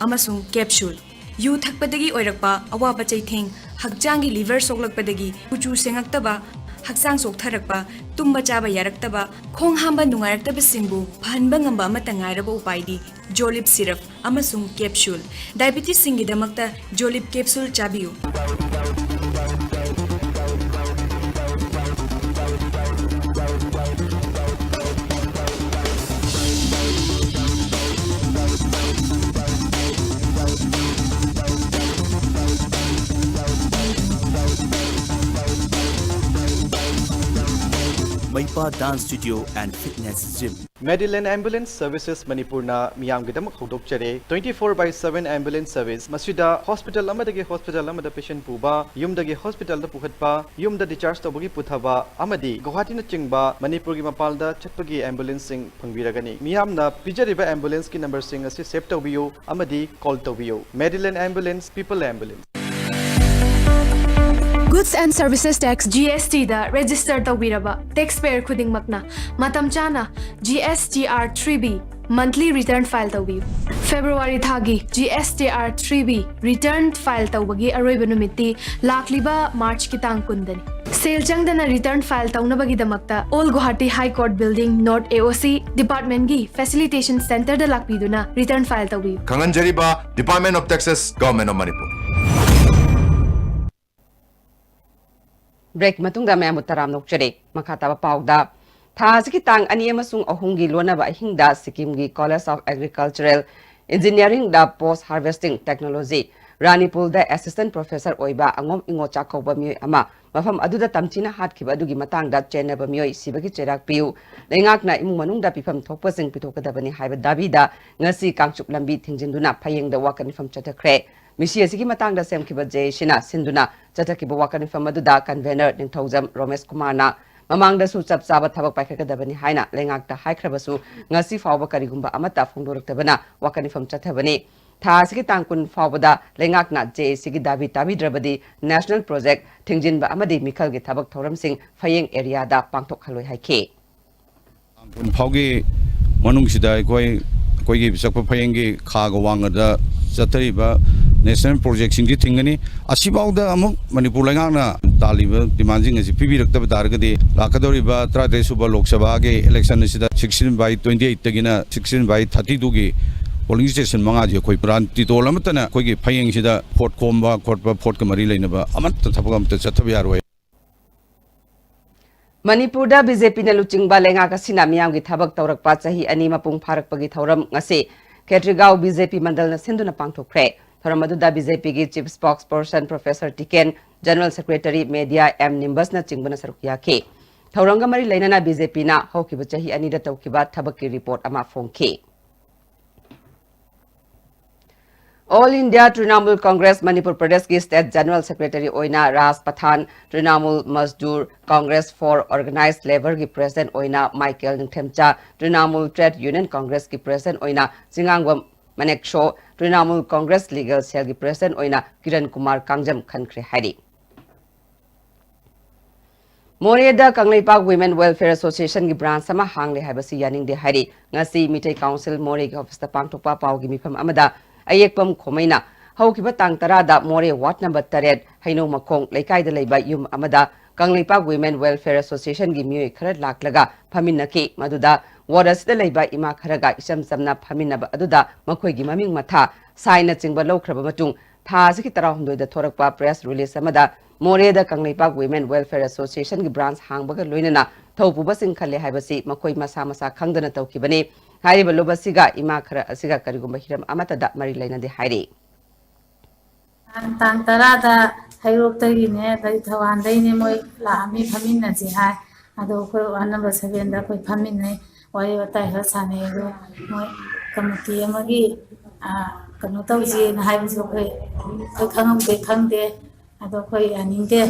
ꯑꯃꯁꯨꯡ capsule꯫ U ꯊꯛꯄꯗꯒꯤ ꯑꯣꯏꯔꯛꯄ ꯑꯋꯥꯕ ꯆꯩꯊꯦꯡ, ꯍꯛꯆꯥꯡꯒꯤ liver ꯁꯣꯛꯂꯛꯄꯗꯒꯤ ꯀꯨꯆꯨ ꯁꯦꯡꯉꯛꯇꯕ, ꯍꯛꯆꯥꯡ ꯆꯣꯛꯊꯔꯛꯄ, ꯇꯨꯝꯕ ꯆꯥꯕ ꯌꯥꯔꯛꯇꯕ, ꯈꯣꯡ ꯍꯥꯝꯕ ꯅꯨꯡꯉꯥꯏꯔꯛꯇꯕꯁꯤꯡꯕꯨ ꯐꯍꯟꯕ ꯉꯝꯕ ꯑꯃꯠꯇ ꯉꯥꯏꯔꯕ ꯎꯄꯥꯏꯗꯤ Jolib syrup ꯑꯃꯁꯨꯡ capsule꯫ Diabetesꯁꯤꯡꯒꯤꯗꯃꯛꯇ Jolib capsule ꯆꯥꯕꯤꯌꯨ꯫ Maipa Dance Studio and Fitness Gym. Medilane Ambulance Services ꯃꯅꯤꯄꯨꯔꯅ ꯃꯤꯌꯥꯝꯒꯤꯗꯃꯛ ꯍꯧꯗꯣꯛꯆꯔꯦ twenty four by seven ambulance service꯫ ꯃꯁꯤꯗ hospital ꯑꯃꯗꯒꯤ hospital ꯑꯃꯗ patient ꯄꯨꯕ, ꯌꯨꯝꯗꯒꯤ hospitalꯗ ꯄꯨꯈꯠꯄ, ꯌꯨꯝꯗ discharge ꯇꯧꯕꯒꯤ ꯄꯨꯊꯕ ꯑꯃꯗꯤ ꯒꯨꯋꯥꯍꯥꯇꯤꯅꯆꯤꯡꯕ ꯃꯅꯤꯄꯨꯔꯒꯤ ꯃꯄꯥꯟꯗ ꯆꯠꯄꯒꯤ ambulanceꯁꯤꯡ ꯐꯪꯕꯤꯔꯒꯅꯤ꯫ ꯃꯤꯌꯥꯝꯅ ꯄꯤꯖꯔꯤꯕ ambulanceꯀꯤ numberꯁꯤꯡ ꯑꯁꯤ save ꯇꯧꯕꯤꯌꯨ ꯑꯃꯗꯤ call ꯇꯧꯕꯤꯌꯨ꯫ Medilane Ambulance, People Ambulance꯫ Goods and Services Tax, G S T the register ꯇꯧꯕꯤꯔꯕ taxpayer ꯈꯨꯗꯤꯡꯃꯛꯅ ꯃꯇꯝ ꯆꯥꯅ G S T R three B Monthly return file ꯇꯧꯕꯤꯌꯨ꯫ February ꯊꯥꯒꯤ G S T R three B return file ꯇꯧꯕꯒꯤ ꯑꯔꯣꯏꯕ ꯅꯨꯃꯤꯠꯇꯤ ꯂꯥꯛꯂꯤꯕ March ꯀꯤ ꯇꯥꯡ ꯀꯨꯟꯗꯅꯤ꯫ ꯁꯦꯜ ꯆꯪꯗꯅ return file ꯇꯧꯅꯕꯒꯤꯗꯃꯛꯇ Old Guwahati High Court Building, North A O C department ꯀꯤ facilitation center ꯗ ꯂꯥꯛꯄꯤꯗꯨꯅ return file ꯇꯧꯕꯤꯌꯨ꯫ ꯈꯪꯍꯟꯖꯔꯤꯕ, Department of Taxes, Government of Manipur꯫ Break ꯃꯇꯨꯡꯗ ꯃꯌꯥꯝꯕꯨ ꯇꯔꯥꯝꯅ ꯑꯣꯛꯆꯔꯤ꯫ ꯃꯈꯥ ꯇꯥꯕ ꯄꯥꯎꯗ, ꯊꯥ ꯑꯁꯤꯒꯤ ꯇꯥꯡ ꯑꯅꯤ ꯑꯃꯁꯨꯡ ꯑꯍꯨꯝꯒꯤ ꯂꯣꯟꯅꯕ ꯑꯍꯤꯡꯗ ꯁꯤꯛꯀꯤꯝꯒꯤ College of Agricultural Engineering the Post Harvesting Technology ꯔꯥꯅꯤꯄꯨꯜꯗ assistant professor ꯑꯣꯏꯕ ꯑꯉꯣꯝ ꯏꯉꯣꯆꯥ ꯀꯧꯕ ꯃꯤꯑꯣꯏ ꯑꯃ ꯃꯐꯝ ꯑꯗꯨꯗ ꯇꯝꯊꯤꯅ ꯍꯥꯠꯈꯤꯕ ꯑꯗꯨꯒꯤ ꯃꯇꯥꯡꯗ ꯆꯦꯟꯅꯕ ꯃꯤꯑꯣꯏ ꯁꯤꯕꯒꯤ ꯆꯩꯔꯥꯛ ꯄꯤꯌꯨ, ꯂꯩꯉꯥꯛꯅ ꯏꯃꯨꯡ ꯃꯅꯨꯡꯗ ꯄꯤꯐꯝ ꯊꯣꯛꯄꯁꯤꯡ ꯄꯤꯊꯣꯛꯀꯗꯕꯅꯤ ꯍꯥꯏꯕ ꯗꯥꯕꯤꯗ ꯉꯁꯤ ꯀꯥꯡꯆꯨꯞ ꯂꯝꯕꯤ ꯊꯤꯡꯖꯤꯟꯗꯨꯅ ꯐꯌꯦꯡꯗ ꯋꯥꯀꯠ ꯃꯤꯐꯝ ꯆꯠꯊꯈ꯭ꯔꯦ꯫ ꯃꯤꯁꯤ ꯑꯁꯤꯒꯤ ꯃꯇꯥꯡꯗ ꯁꯦꯝꯈꯤꯕ J A C ꯅ ꯁꯤꯟꯗꯨꯅ ꯆꯠꯊꯈꯤꯕ ꯋꯥꯀꯠ ꯃꯤꯐꯝ ꯑꯗꯨꯗ convener ꯅꯤꯡꯊꯧꯖꯝ ꯔꯣꯃꯦꯁ ꯀꯨꯃꯥꯔꯅ ꯃꯃꯥꯡꯗꯁꯨ ꯆꯞ ꯆꯥꯕ ꯊꯕꯛ ꯄꯥꯏꯈꯠꯀꯗꯕꯅꯤ ꯍꯥꯏꯅ ꯂꯩꯉꯥꯛꯇ ꯍꯥꯏꯈ꯭ꯔꯕꯁꯨ ꯉꯁꯤ ꯐꯥꯎꯕ ꯀꯔꯤꯒꯨꯝꯕ ꯑꯃꯠꯇ ꯐꯣꯡꯗꯣꯔꯛꯇꯕꯅ ꯋꯥꯀꯠ ꯃꯤꯐꯝ ꯆꯠꯊꯕꯅꯤ꯫ ꯊꯥ ꯑꯁꯤꯒꯤ ꯇꯥꯡ ꯀꯨꯟ ꯐꯥꯎꯕꯗ ꯂꯩꯉꯥꯛꯅ J A C ꯒꯤ ꯗꯥꯕꯤ ꯇꯥꯕꯤꯗ꯭ꯔꯕꯗꯤ national project ꯊꯤꯡꯖꯤꯟꯕ ꯑꯃꯗꯤ ꯃꯤꯈꯜꯒꯤ ꯊꯕꯛ ꯊꯧꯔꯝꯁꯤꯡ ꯐꯌꯦꯡ area ꯗ ꯄꯥꯡꯊꯣꯛꯍꯜꯂꯣꯏ ꯍꯥꯏꯈꯤ꯫ ꯇꯥꯡ ꯀꯨꯟ ꯐꯥꯎꯒꯤ ꯃꯅꯨꯡꯁꯤꯗ ꯑꯩꯈꯣꯏ, ꯑꯩꯈꯣꯏꯒꯤ ꯆꯠꯄ ꯐꯌꯦꯡꯒꯤ ꯈꯥꯒ ꯋꯥꯡꯒꯗ ꯆꯠꯊꯔꯤꯕ national project ꯁꯤꯡꯁꯤ ꯊꯤꯡꯒꯅꯤ꯫ ꯑꯁꯤꯐꯥꯎꯗ ꯑꯃꯨꯛ ꯃꯅꯤꯄꯨꯔ ꯂꯩꯉꯥꯛꯅ ꯇꯥꯜꯂꯤꯕ demand ꯁꯤꯡ ꯑꯁꯤ ꯄꯤꯕꯤꯔꯛꯇꯕ ꯇꯥꯔꯒꯗꯤ ꯂꯥꯛꯀꯗꯧꯔꯤꯕ ꯇꯔꯥꯇꯔꯦꯠ ꯁꯨꯕ ꯂꯣꯛ ꯁꯚꯥꯒꯤ election ꯑꯁꯤꯗ sixteen by twenty eight ꯇꯒꯤꯅ sixteen by thirty two ꯒꯤ polling station ꯃꯉꯥꯁꯤ ꯑꯩꯈꯣꯏ ꯄꯨꯔꯥ ꯇꯤꯇꯣꯜ ꯑꯃꯠꯇꯅ ꯑꯩꯈꯣꯏꯒꯤ ꯐꯌꯦꯡꯁꯤꯗ ꯚꯣꯠ ꯈꯣꯝꯕ ꯈꯣꯠꯄ, ꯚꯣꯠꯀ ꯃꯔꯤ ꯂꯩꯅꯕ ꯑꯃꯠꯇ ꯊꯕꯛ ꯑꯃꯠꯇ ꯆꯠꯊꯕ ꯌꯥꯔꯣꯏ꯫ ꯃꯅꯤꯄꯨꯔꯗ B J P ꯅ ꯂꯨꯆꯤꯡꯕ ꯂꯩꯉꯥꯛ ꯑꯁꯤꯅ ꯃꯤꯌꯥꯝꯒꯤ ꯊꯕꯛ ꯇꯧꯔꯛꯄ ꯆꯍꯤ ꯑꯅꯤ ꯃꯄꯨꯡ ꯐꯥꯔꯛꯄꯒꯤ ꯊꯧꯔꯝ ꯉꯁꯤ ꯈꯦꯇ꯭ꯔꯤꯒꯥꯎ B J P ꯃꯟꯗꯜꯅ ꯁꯤꯟꯗꯨꯅ ꯄꯥꯡꯊꯣꯛꯈ꯭ꯔꯦ꯫ ꯊꯧꯔꯝ ꯑꯗꯨꯗ B J P ꯒꯤ chief spokesperson Professor Tiken, general secretary, media, M Nimbus ꯅꯆꯤꯡꯕꯅ ꯁꯔꯨꯛ ꯌꯥꯈꯤ꯫ ꯊꯧꯔꯝꯒ ꯃꯔꯤ ꯂꯩꯅꯅ B J P ꯅ ꯍꯧꯈꯤꯕ ꯆꯍꯤ ꯑꯅꯤꯗ ꯇꯧꯈꯤꯕ ꯊꯕꯛꯀꯤ report ꯑꯃ ꯐꯣꯡꯈꯤ꯫ All India Trinamool Congress Manipur ꯄ꯭ꯔꯗꯦꯁꯀꯤ state general secretary ꯑꯣꯏꯅ ꯔꯥꯖ ꯄꯊꯥꯟ, Trinamool Mazdoor Congress for Organized Labour ꯒꯤ president ꯑꯣꯏꯅ Michael ꯅꯤꯡꯊꯦꯝꯆꯥ, Trinamool Trade Union Congress ꯀꯤ president ꯑꯣꯏꯅ ꯆꯤꯉꯥꯡꯕꯝ ꯃꯅꯦꯛꯁꯣ, Trinamool Congress Legal Cell ꯒꯤ president ꯑꯣꯏꯅ ꯀꯤꯔꯟ ꯀꯨꯃꯥꯔ ꯀꯥꯡꯖꯝ ꯈꯟꯈ꯭ꯔꯦ ꯍꯥꯏꯔꯤ꯫ ꯃꯣꯔꯦꯗ ꯀꯪꯂꯩꯄꯥꯛ Women Welfare Associationꯒꯤ branch ꯑꯃ ꯍꯥꯡꯂꯦ ꯍꯥꯏꯕꯁꯤ ꯌꯥꯅꯤꯡꯗꯦ ꯍꯥꯏꯔꯤ꯫ ꯉꯁꯤ ꯃꯤꯇꯩ council ꯃꯣꯔꯦꯒꯤ officeꯇ ꯄꯥꯡꯊꯣꯛꯄ ꯄꯥꯎꯒꯤ ꯃꯤꯐꯝ ꯑꯃꯗ ꯑꯌꯦꯛꯄꯝ ꯈꯣꯃꯩꯅ ꯍꯧꯈꯤꯕ ꯇꯥꯡ ꯇꯔꯥꯗ ꯃꯣꯔꯦ ward number ꯇꯔꯦꯠ ꯍꯩꯅꯧ ꯃꯈꯣꯡ ꯂꯩꯀꯥꯏꯗ ꯂꯩꯕ ꯌꯨꯝ ꯑꯃꯗ ꯀꯪꯂꯩꯄꯥꯛ Women Welfare Associationꯒꯤ ꯃꯤꯑꯣꯏ ꯈꯔ ꯂꯥꯛꯂꯒ ꯐꯝꯃꯤꯟꯅꯈꯤ꯫ ꯃꯗꯨꯗ ward ꯑꯁꯤꯗ ꯂꯩꯕ ꯏꯃꯥ ꯈꯔꯒ ꯏꯆꯝ ꯆꯝꯅ ꯐꯝꯃꯤꯟꯅꯕ ꯑꯗꯨꯗ ꯃꯈꯣꯏꯒꯤ ꯃꯃꯤꯡ ꯃꯊꯥ, signꯅꯆꯤꯡꯕ ꯂꯧꯈ꯭ꯔꯕ ꯃꯇꯨꯡ ꯊꯥ ꯑꯁꯤꯒꯤ ꯇꯔꯥꯍꯨꯝꯗꯣꯏꯗ ꯊꯣꯔꯛꯄ press release ꯑꯃꯗ ꯃꯣꯔꯦꯗ ꯀꯪꯂꯩꯄꯥꯛ Women Welfare Associationꯒꯤ branch ꯍꯥꯡꯕꯒ ꯂꯣꯏꯅꯅ ꯊꯧ ꯄꯨꯕꯁꯤꯡ ꯈꯜꯂꯦ ꯍꯥꯏꯕꯁꯤ ꯃꯈꯣꯏ ꯃꯁꯥ ꯃꯁꯥ ꯈꯪꯗꯅ ꯇꯧꯈꯤꯕꯅꯤ꯫ ꯍꯥꯏꯔꯤꯕ ꯂꯨꯞ ꯑꯁꯤꯒ ꯏꯃꯥ ꯈꯔ ꯑꯁꯤꯒ ꯀꯔꯤꯒꯨꯝꯕ ꯍꯤꯔꯝ ꯑꯃꯠꯇꯗ ꯃꯔꯤ ꯂꯩꯅꯗꯦ ꯍꯥꯏꯔꯤ꯫ ꯇꯥꯡ, ꯇꯥꯡ ꯇꯔꯥꯗ ꯍꯩꯔꯣꯛꯇꯒꯤꯅꯦ, ꯑꯗꯩ ꯊꯧꯕꯥꯜꯗꯩꯅꯦ, ꯃꯣꯏ ꯂꯥꯛꯑꯝꯃꯤ, ꯐꯝꯃꯤꯟꯅꯁꯤ ꯍꯥꯏ꯫ ꯑꯗꯣ ꯑꯩꯈꯣꯏ ward number sevenꯗ ꯑꯩꯈꯣꯏ ꯐꯝꯃꯤꯟꯅꯩ, ꯋꯥꯔꯤ ꯋꯥꯇꯥꯏ ꯈꯔ ꯁꯥꯟꯅꯩ꯫ ꯑꯗꯣ ꯃꯣꯏ committee ꯑꯃꯒꯤ, ꯑ, ꯀꯩꯅꯣ ꯇꯧꯁꯦꯅ ꯍꯥꯏꯕꯁꯨ ꯑꯩꯈꯣꯏ, ꯑꯩꯈꯣꯏ ꯈꯪꯍꯧꯗꯦ, ꯈꯪꯗꯦ꯫ ꯑꯗꯣ ꯑꯩꯈꯣꯏ ꯌꯥꯅꯤꯡꯗꯦ꯫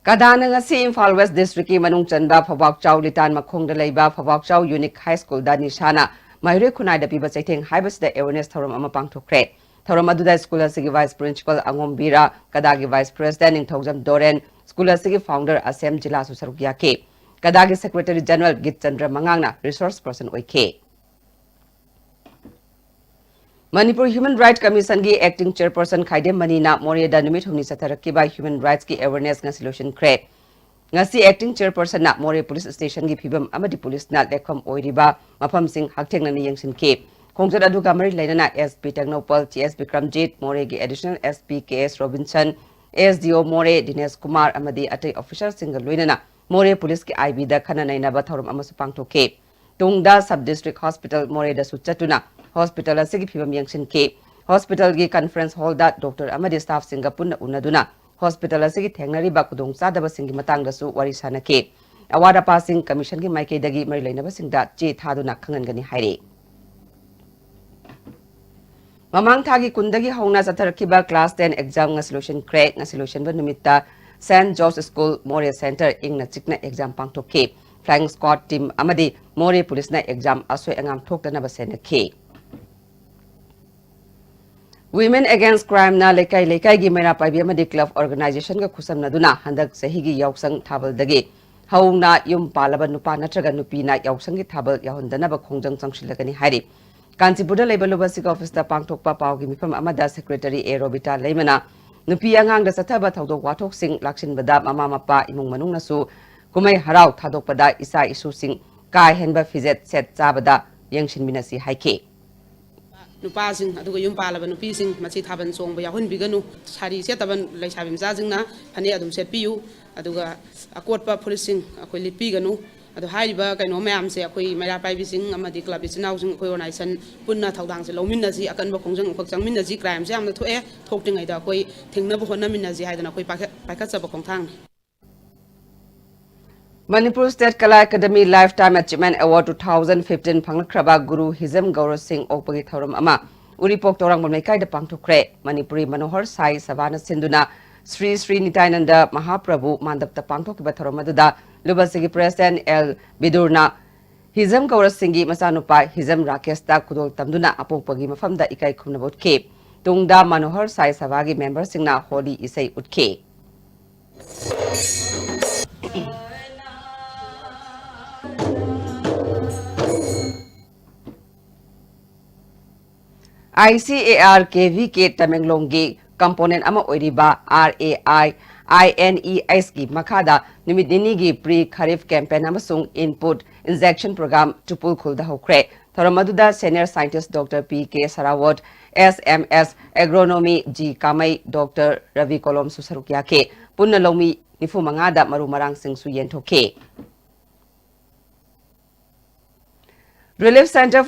ꯀꯗꯥꯅ ꯉꯁꯤ ꯏꯝꯐꯥꯜ West Districtꯀꯤ ꯃꯅꯨꯡ ꯆꯟꯕ ꯐꯧꯕꯥꯛꯆꯥꯎ ꯂꯤꯇꯥꯟ ꯃꯈꯣꯡꯗ ꯂꯩꯕ ꯐꯧꯕꯥꯛꯆꯥꯎ Unique High Schoolꯗ ꯅꯤꯁꯥꯅ ꯃꯍꯩꯔꯣꯏ ꯈꯨꯟꯅꯥꯏꯗ ꯄꯤꯕ ꯆꯩꯊꯦꯡ ꯍꯥꯏꯕꯁꯤꯗ awareness ꯊꯧꯔꯝ ꯑꯃ ꯄꯥꯡꯊꯣꯛꯈ꯭ꯔꯦ꯫ ꯊꯧꯔꯝ ꯑꯗꯨꯗ school ꯑꯁꯤꯒꯤ vice principal ꯑꯉꯣꯝꯕꯤꯔꯥ, ꯀꯗꯥꯒꯤ vice president ꯅꯤꯡꯊꯧꯖꯝ ꯗꯣꯔꯦꯟ, school ꯑꯁꯤꯒꯤ founder ꯑꯁꯦꯝ ꯖꯤꯂꯥꯁꯨ ꯁꯔꯨꯛ ꯌꯥꯈꯤ꯫ ꯀꯗꯥꯒꯤ secretary general ꯒꯤꯠꯆꯟꯗ꯭ꯔ ꯃꯉꯥꯡꯅ resource person ꯑꯣꯏꯈꯤ꯫ Manipur Human Rights Commissionꯒꯤ acting chairperson ꯈꯥꯏꯗꯦꯝ ꯃꯅꯤꯅ ꯃꯣꯔꯦꯗ ꯅꯨꯃꯤꯠ ꯍꯨꯝꯅꯤ ꯆꯠꯊꯔꯛꯈꯤꯕ human rightsꯀꯤ awareness ꯉꯁꯤ ꯂꯣꯏꯁꯤꯟꯈ꯭ꯔꯦ꯫ ꯉꯁꯤ acting chairpersonꯅ ꯃꯣꯔꯦ police stationꯒꯤ ꯐꯤꯕꯝ ꯑꯃꯗꯤ policeꯅ ꯂꯦꯛꯐꯝ ꯑꯣꯏꯔꯤꯕ ꯃꯐꯝꯁꯤꯡ ꯍꯛꯊꯦꯡꯅꯅ ꯌꯦꯡꯁꯤꯟꯈꯤ꯫ ꯈꯣꯡꯆꯠ ꯑꯗꯨꯒ ꯃꯔꯤ ꯂꯩꯅꯅ SP ꯇꯦꯡꯅꯧꯄꯜ, TS ꯕꯤꯀ꯭ꯔꯝꯖꯤꯠ, ꯃꯣꯔꯦꯒꯤ additional SP KS Robinson, SDO ꯃꯣꯔꯦ ꯗꯤꯅꯦꯁ ꯀꯨꯃꯥꯔ ꯑꯃꯗꯤ ꯑꯇꯩ officerꯁꯤꯡꯒ ꯂꯣꯏꯅꯅ ꯃꯣꯔꯦ policeꯀꯤ IBꯗ ꯈꯟꯅ ꯅꯩꯅꯕ ꯊꯧꯔꯝ ꯑꯃꯁꯨ ꯄꯥꯡꯊꯣꯛꯈꯤ꯫ ꯇꯨꯡꯗ sub district hospital ꯃꯣꯔꯦꯗꯁꯨ ꯆꯠꯇꯨꯅ hospital ꯑꯁꯤꯒꯤ ꯐꯤꯕꯝ ꯌꯦꯡꯁꯤꯟꯈꯤ꯫ Hospitalꯒꯤ conference hallꯗ doctor ꯑꯃꯗꯤ staffꯁꯤꯡꯒ ꯄꯨꯟꯅ ꯎꯅꯗꯨꯅ hospital ꯑꯁꯤꯒꯤ ꯊꯦꯡꯅꯔꯤꯕ ꯈꯨꯗꯣꯡꯆꯥꯗꯕꯁꯤꯡꯒꯤ ꯃꯇꯥꯡꯗꯁꯨ ꯋꯥꯔꯤ ꯁꯥꯅꯈꯤ꯫ ꯑꯋꯥꯠ ꯑꯄꯥꯁꯤꯡ commissionꯒꯤ ꯃꯥꯏꯀꯩꯗꯒꯤ ꯃꯔꯤ ꯂꯩꯅꯕꯁꯤꯡꯗ ꯆꯦ ꯊꯥꯗꯨꯅ ꯈꯪꯍꯟꯒꯅꯤ ꯍꯥꯏꯔꯤ꯫ ꯃꯃꯥꯡ ꯊꯥꯒꯤ ꯀꯨꯟꯗꯒꯤ ꯍꯧꯅ ꯆꯠꯊꯔꯛꯈꯤꯕ class ten exam ꯉꯁꯤ ꯂꯣꯏꯁꯤꯟꯈ꯭ꯔꯦ꯫ ꯉꯁꯤ ꯂꯣꯏꯁꯤꯟꯕ ꯅꯨꯃꯤꯠꯇ Saint George School ꯃꯣꯔꯦ Center ꯏꯪꯅ ꯆꯤꯛꯅ exam ꯄꯥꯡꯊꯣꯛꯈꯤ꯫ Flying Squad team ꯑꯃꯗꯤ ꯃꯣꯔꯦ policeꯅ exam ꯑꯁꯣꯏ ꯑꯉꯥꯝ ꯊꯣꯛꯇꯅꯕ ꯁꯦꯟꯅꯈꯤ꯫ Women Against Crime ꯅ ꯂꯩꯀꯥꯏ ꯂꯩꯀꯥꯏꯒꯤ ꯃꯩꯔꯥ ꯄꯥꯏꯕꯤ ꯑꯃꯗꯤ club organization ꯒ ꯈꯨꯠꯁꯝꯅꯗꯨꯅ ꯍꯟꯗꯛ ꯆꯍꯤꯒꯤ ꯌꯥꯎꯁꯪ ꯊꯥꯕꯜꯗꯒꯤ ꯍꯧꯅ ꯌꯨꯝ ꯄꯥꯜꯂꯕ ꯅꯨꯄꯥ ꯅꯠꯇ꯭ꯔꯒ ꯅꯨꯄꯤꯅ ꯌꯥꯎꯁꯪꯒꯤ ꯊꯥꯕꯜ ꯌꯥꯎꯍꯟꯗꯅꯕ ꯈꯣꯡꯖꯪ ꯆꯪꯁꯤꯜꯂꯒꯅꯤ ꯍꯥꯏꯔꯤ꯫ ꯀꯥꯟꯆꯤꯄꯨꯔꯗ ꯂꯩꯕ ꯂꯨꯕꯁꯤꯒꯤ office ꯇ ꯄꯥꯡꯊꯣꯛꯄ ꯄꯥꯎꯒꯤ ꯃꯤꯐꯝ ꯑꯃꯗ secretary ꯑꯦ ꯔꯣꯕꯤꯇꯥ ꯂꯩꯃꯅ ꯅꯨꯄꯤ ꯑꯉꯥꯡꯗ ꯆꯠꯊꯕ ꯊꯧꯗꯣꯛ ꯋꯥꯊꯣꯛꯁꯤꯡ ꯂꯥꯛꯁꯤꯟꯕꯗ ꯃꯃꯥ ꯃꯄꯥ ꯏꯃꯨꯡ ꯃꯅꯨꯡꯅꯁꯨ ꯀꯨꯝꯍꯩ ꯍꯔꯥꯎ ꯊꯥꯗꯣꯛꯄꯗ ꯏꯆꯥ ꯏꯁꯨꯁꯤꯡ ꯀꯥ ꯍꯦꯟꯕ ꯐꯤꯖꯦꯠ ꯁꯦꯠ ꯆꯥꯕꯗ ꯌꯦꯡꯁꯤꯟꯃꯤꯟꯅꯁꯤ ꯍꯥꯏꯈꯤ꯫ ꯅꯨꯄꯥꯁꯤꯡ ꯑꯗꯨꯒ ꯌꯨꯝ ꯄꯥꯜꯂꯕ ꯅꯨꯄꯤꯁꯤꯡ ꯃꯁꯤ ꯊꯥꯕꯜ ꯆꯣꯡꯕ ꯌꯥꯎꯍꯟꯕꯤꯒꯅꯨ꯫ ꯁꯥꯔꯤ ꯁꯦꯠꯇꯕ ꯂꯩꯁꯥꯕꯤ ꯃꯆꯥꯁꯤꯡꯅ ꯐꯅꯦꯛ ꯑꯗꯨꯝ ꯁꯦꯠꯄꯤꯌꯨ꯫ ꯑꯗꯨꯒ ꯑꯀꯣꯠꯄ ꯐꯨꯔꯤꯠꯁꯤꯡ ꯑꯩꯈꯣꯏ ꯂꯤꯠꯄꯤꯒꯅꯨ꯫ ꯑꯗꯣ ꯍꯥꯏꯔꯤꯕ ꯀꯩꯅꯣ ꯃꯌꯥꯝꯁꯦ ꯑꯩꯈꯣꯏ ꯃꯩꯔꯥ ꯄꯥꯏꯕꯤꯁꯤꯡ ꯑꯃꯗꯤ club ꯏꯆꯤꯟ ꯏꯅꯥꯎꯁꯤꯡ ꯑꯩꯈꯣꯏ organization ꯄꯨꯟꯅ ꯊꯧꯗꯥꯡꯁꯦ ꯂꯧꯃꯤꯟꯅꯁꯤ, ꯑꯀꯟꯕ ꯈꯣꯡꯖꯪ ꯑꯃꯈꯛ ꯆꯪꯃꯤꯟꯅꯁꯤ꯫ Crime ꯁꯦ ꯌꯥꯝꯅ ꯊꯣꯛꯑꯦ, ꯊꯣꯛꯇ꯭ꯔꯤꯉꯩꯗ ꯑꯩꯈꯣꯏ ꯊꯤꯡꯅꯕ ꯍꯣꯠꯅꯃꯤꯟꯅꯁꯤ ꯍꯥꯏꯗꯅ ꯑꯩꯈꯣꯏ ꯄꯥꯏꯈꯠ-, ꯄꯥꯏꯈꯠꯆꯕ ꯈꯣꯡꯊꯥꯡꯅꯤ꯫ Manipur State Kala Academy Lifetime Achievement Award two thousand fifteen ꯐꯪꯂꯛꯈ꯭ꯔꯕ ꯒꯨꯔꯨ ꯍꯤꯖꯝ ꯒꯧꯔ ꯁꯤꯡ ꯑꯣꯛꯄꯒꯤ ꯊꯧꯔꯝ ꯑꯃ ꯎꯔꯤꯄꯣꯛ ꯇꯧꯔꯥꯡꯕꯝ ꯂꯩꯀꯥꯏꯗ ꯄꯥꯡꯊꯣꯛꯈ꯭ꯔꯦ꯫ ꯃꯅꯤꯄꯨꯔꯤ ꯃꯅꯣꯍꯔ ꯁꯥꯏ ꯁꯚꯥꯅ ꯁꯤꯟꯗꯨꯅ ꯁ꯭ꯔꯤ ꯁ꯭ꯔꯤ ꯅꯤꯇꯥꯅꯟꯗ ꯃꯍꯥꯄ꯭ꯔꯚꯨ ꯃꯥꯟꯗꯞꯇ ꯄꯥꯡꯊꯣꯛꯈꯤꯕ ꯊꯧꯔꯝ ꯑꯗꯨꯗ ꯂꯨꯕꯁꯤꯒꯤ president ꯑꯦꯜ ꯕꯤꯗꯨꯔꯅ ꯍꯤꯖꯝ ꯒꯧꯔ ꯁꯤꯡꯒꯤ ꯃꯆꯥꯅꯨꯄꯥ ꯍꯤꯖꯝ ꯔꯥꯀꯦꯁꯇ ꯈꯨꯗꯣꯜ ꯇꯝꯗꯨꯅ ꯑꯄꯣꯛꯄꯒꯤ ꯃꯐꯝꯗ ꯏꯀꯥꯏ ꯈꯨꯝꯅꯕ ꯎꯠꯈꯤ꯫ ꯇꯨꯡꯗ ꯃꯅꯣꯍꯔ ꯁꯥꯏ ꯁꯚꯥꯒꯤ member ꯁꯤꯡꯅ ꯍꯣꯂꯤ ꯏꯁꯩ ꯎꯠꯈꯤ꯫ I C A R K V K ꯇꯃꯦꯡꯂꯣꯡꯒꯤ component ꯑꯃ ꯑꯣꯏꯔꯤꯕ R A I I N E S ꯀꯤ ꯃꯈꯥꯗ ꯅꯨꯃꯤꯠ ꯅꯤꯅꯤꯒꯤ pre kharif campaign ꯑꯃꯁꯨꯡ input injection program ꯇꯨꯄꯨꯜ ꯈꯨꯜꯗ ꯍꯧꯈ꯭ꯔꯦ꯫ ꯊꯧꯔꯝ ꯑꯗꯨꯗ senior scientist Doctor P K Sarawat, S M S Agronomy G ꯀꯥꯃꯩ, Doctor Ravi ꯀꯣꯂꯣꯝꯁꯨ ꯁꯔꯨꯛ ꯌꯥꯈꯤ꯫ ꯄꯨꯟꯅ ꯂꯧꯃꯤ ꯅꯤꯐꯨ ꯃꯉꯥꯗ ꯃꯔꯨ ꯃꯔꯥꯡꯁꯤꯡꯁꯨ ꯌꯦꯟꯊꯣꯛꯈꯤ꯫ Relief Center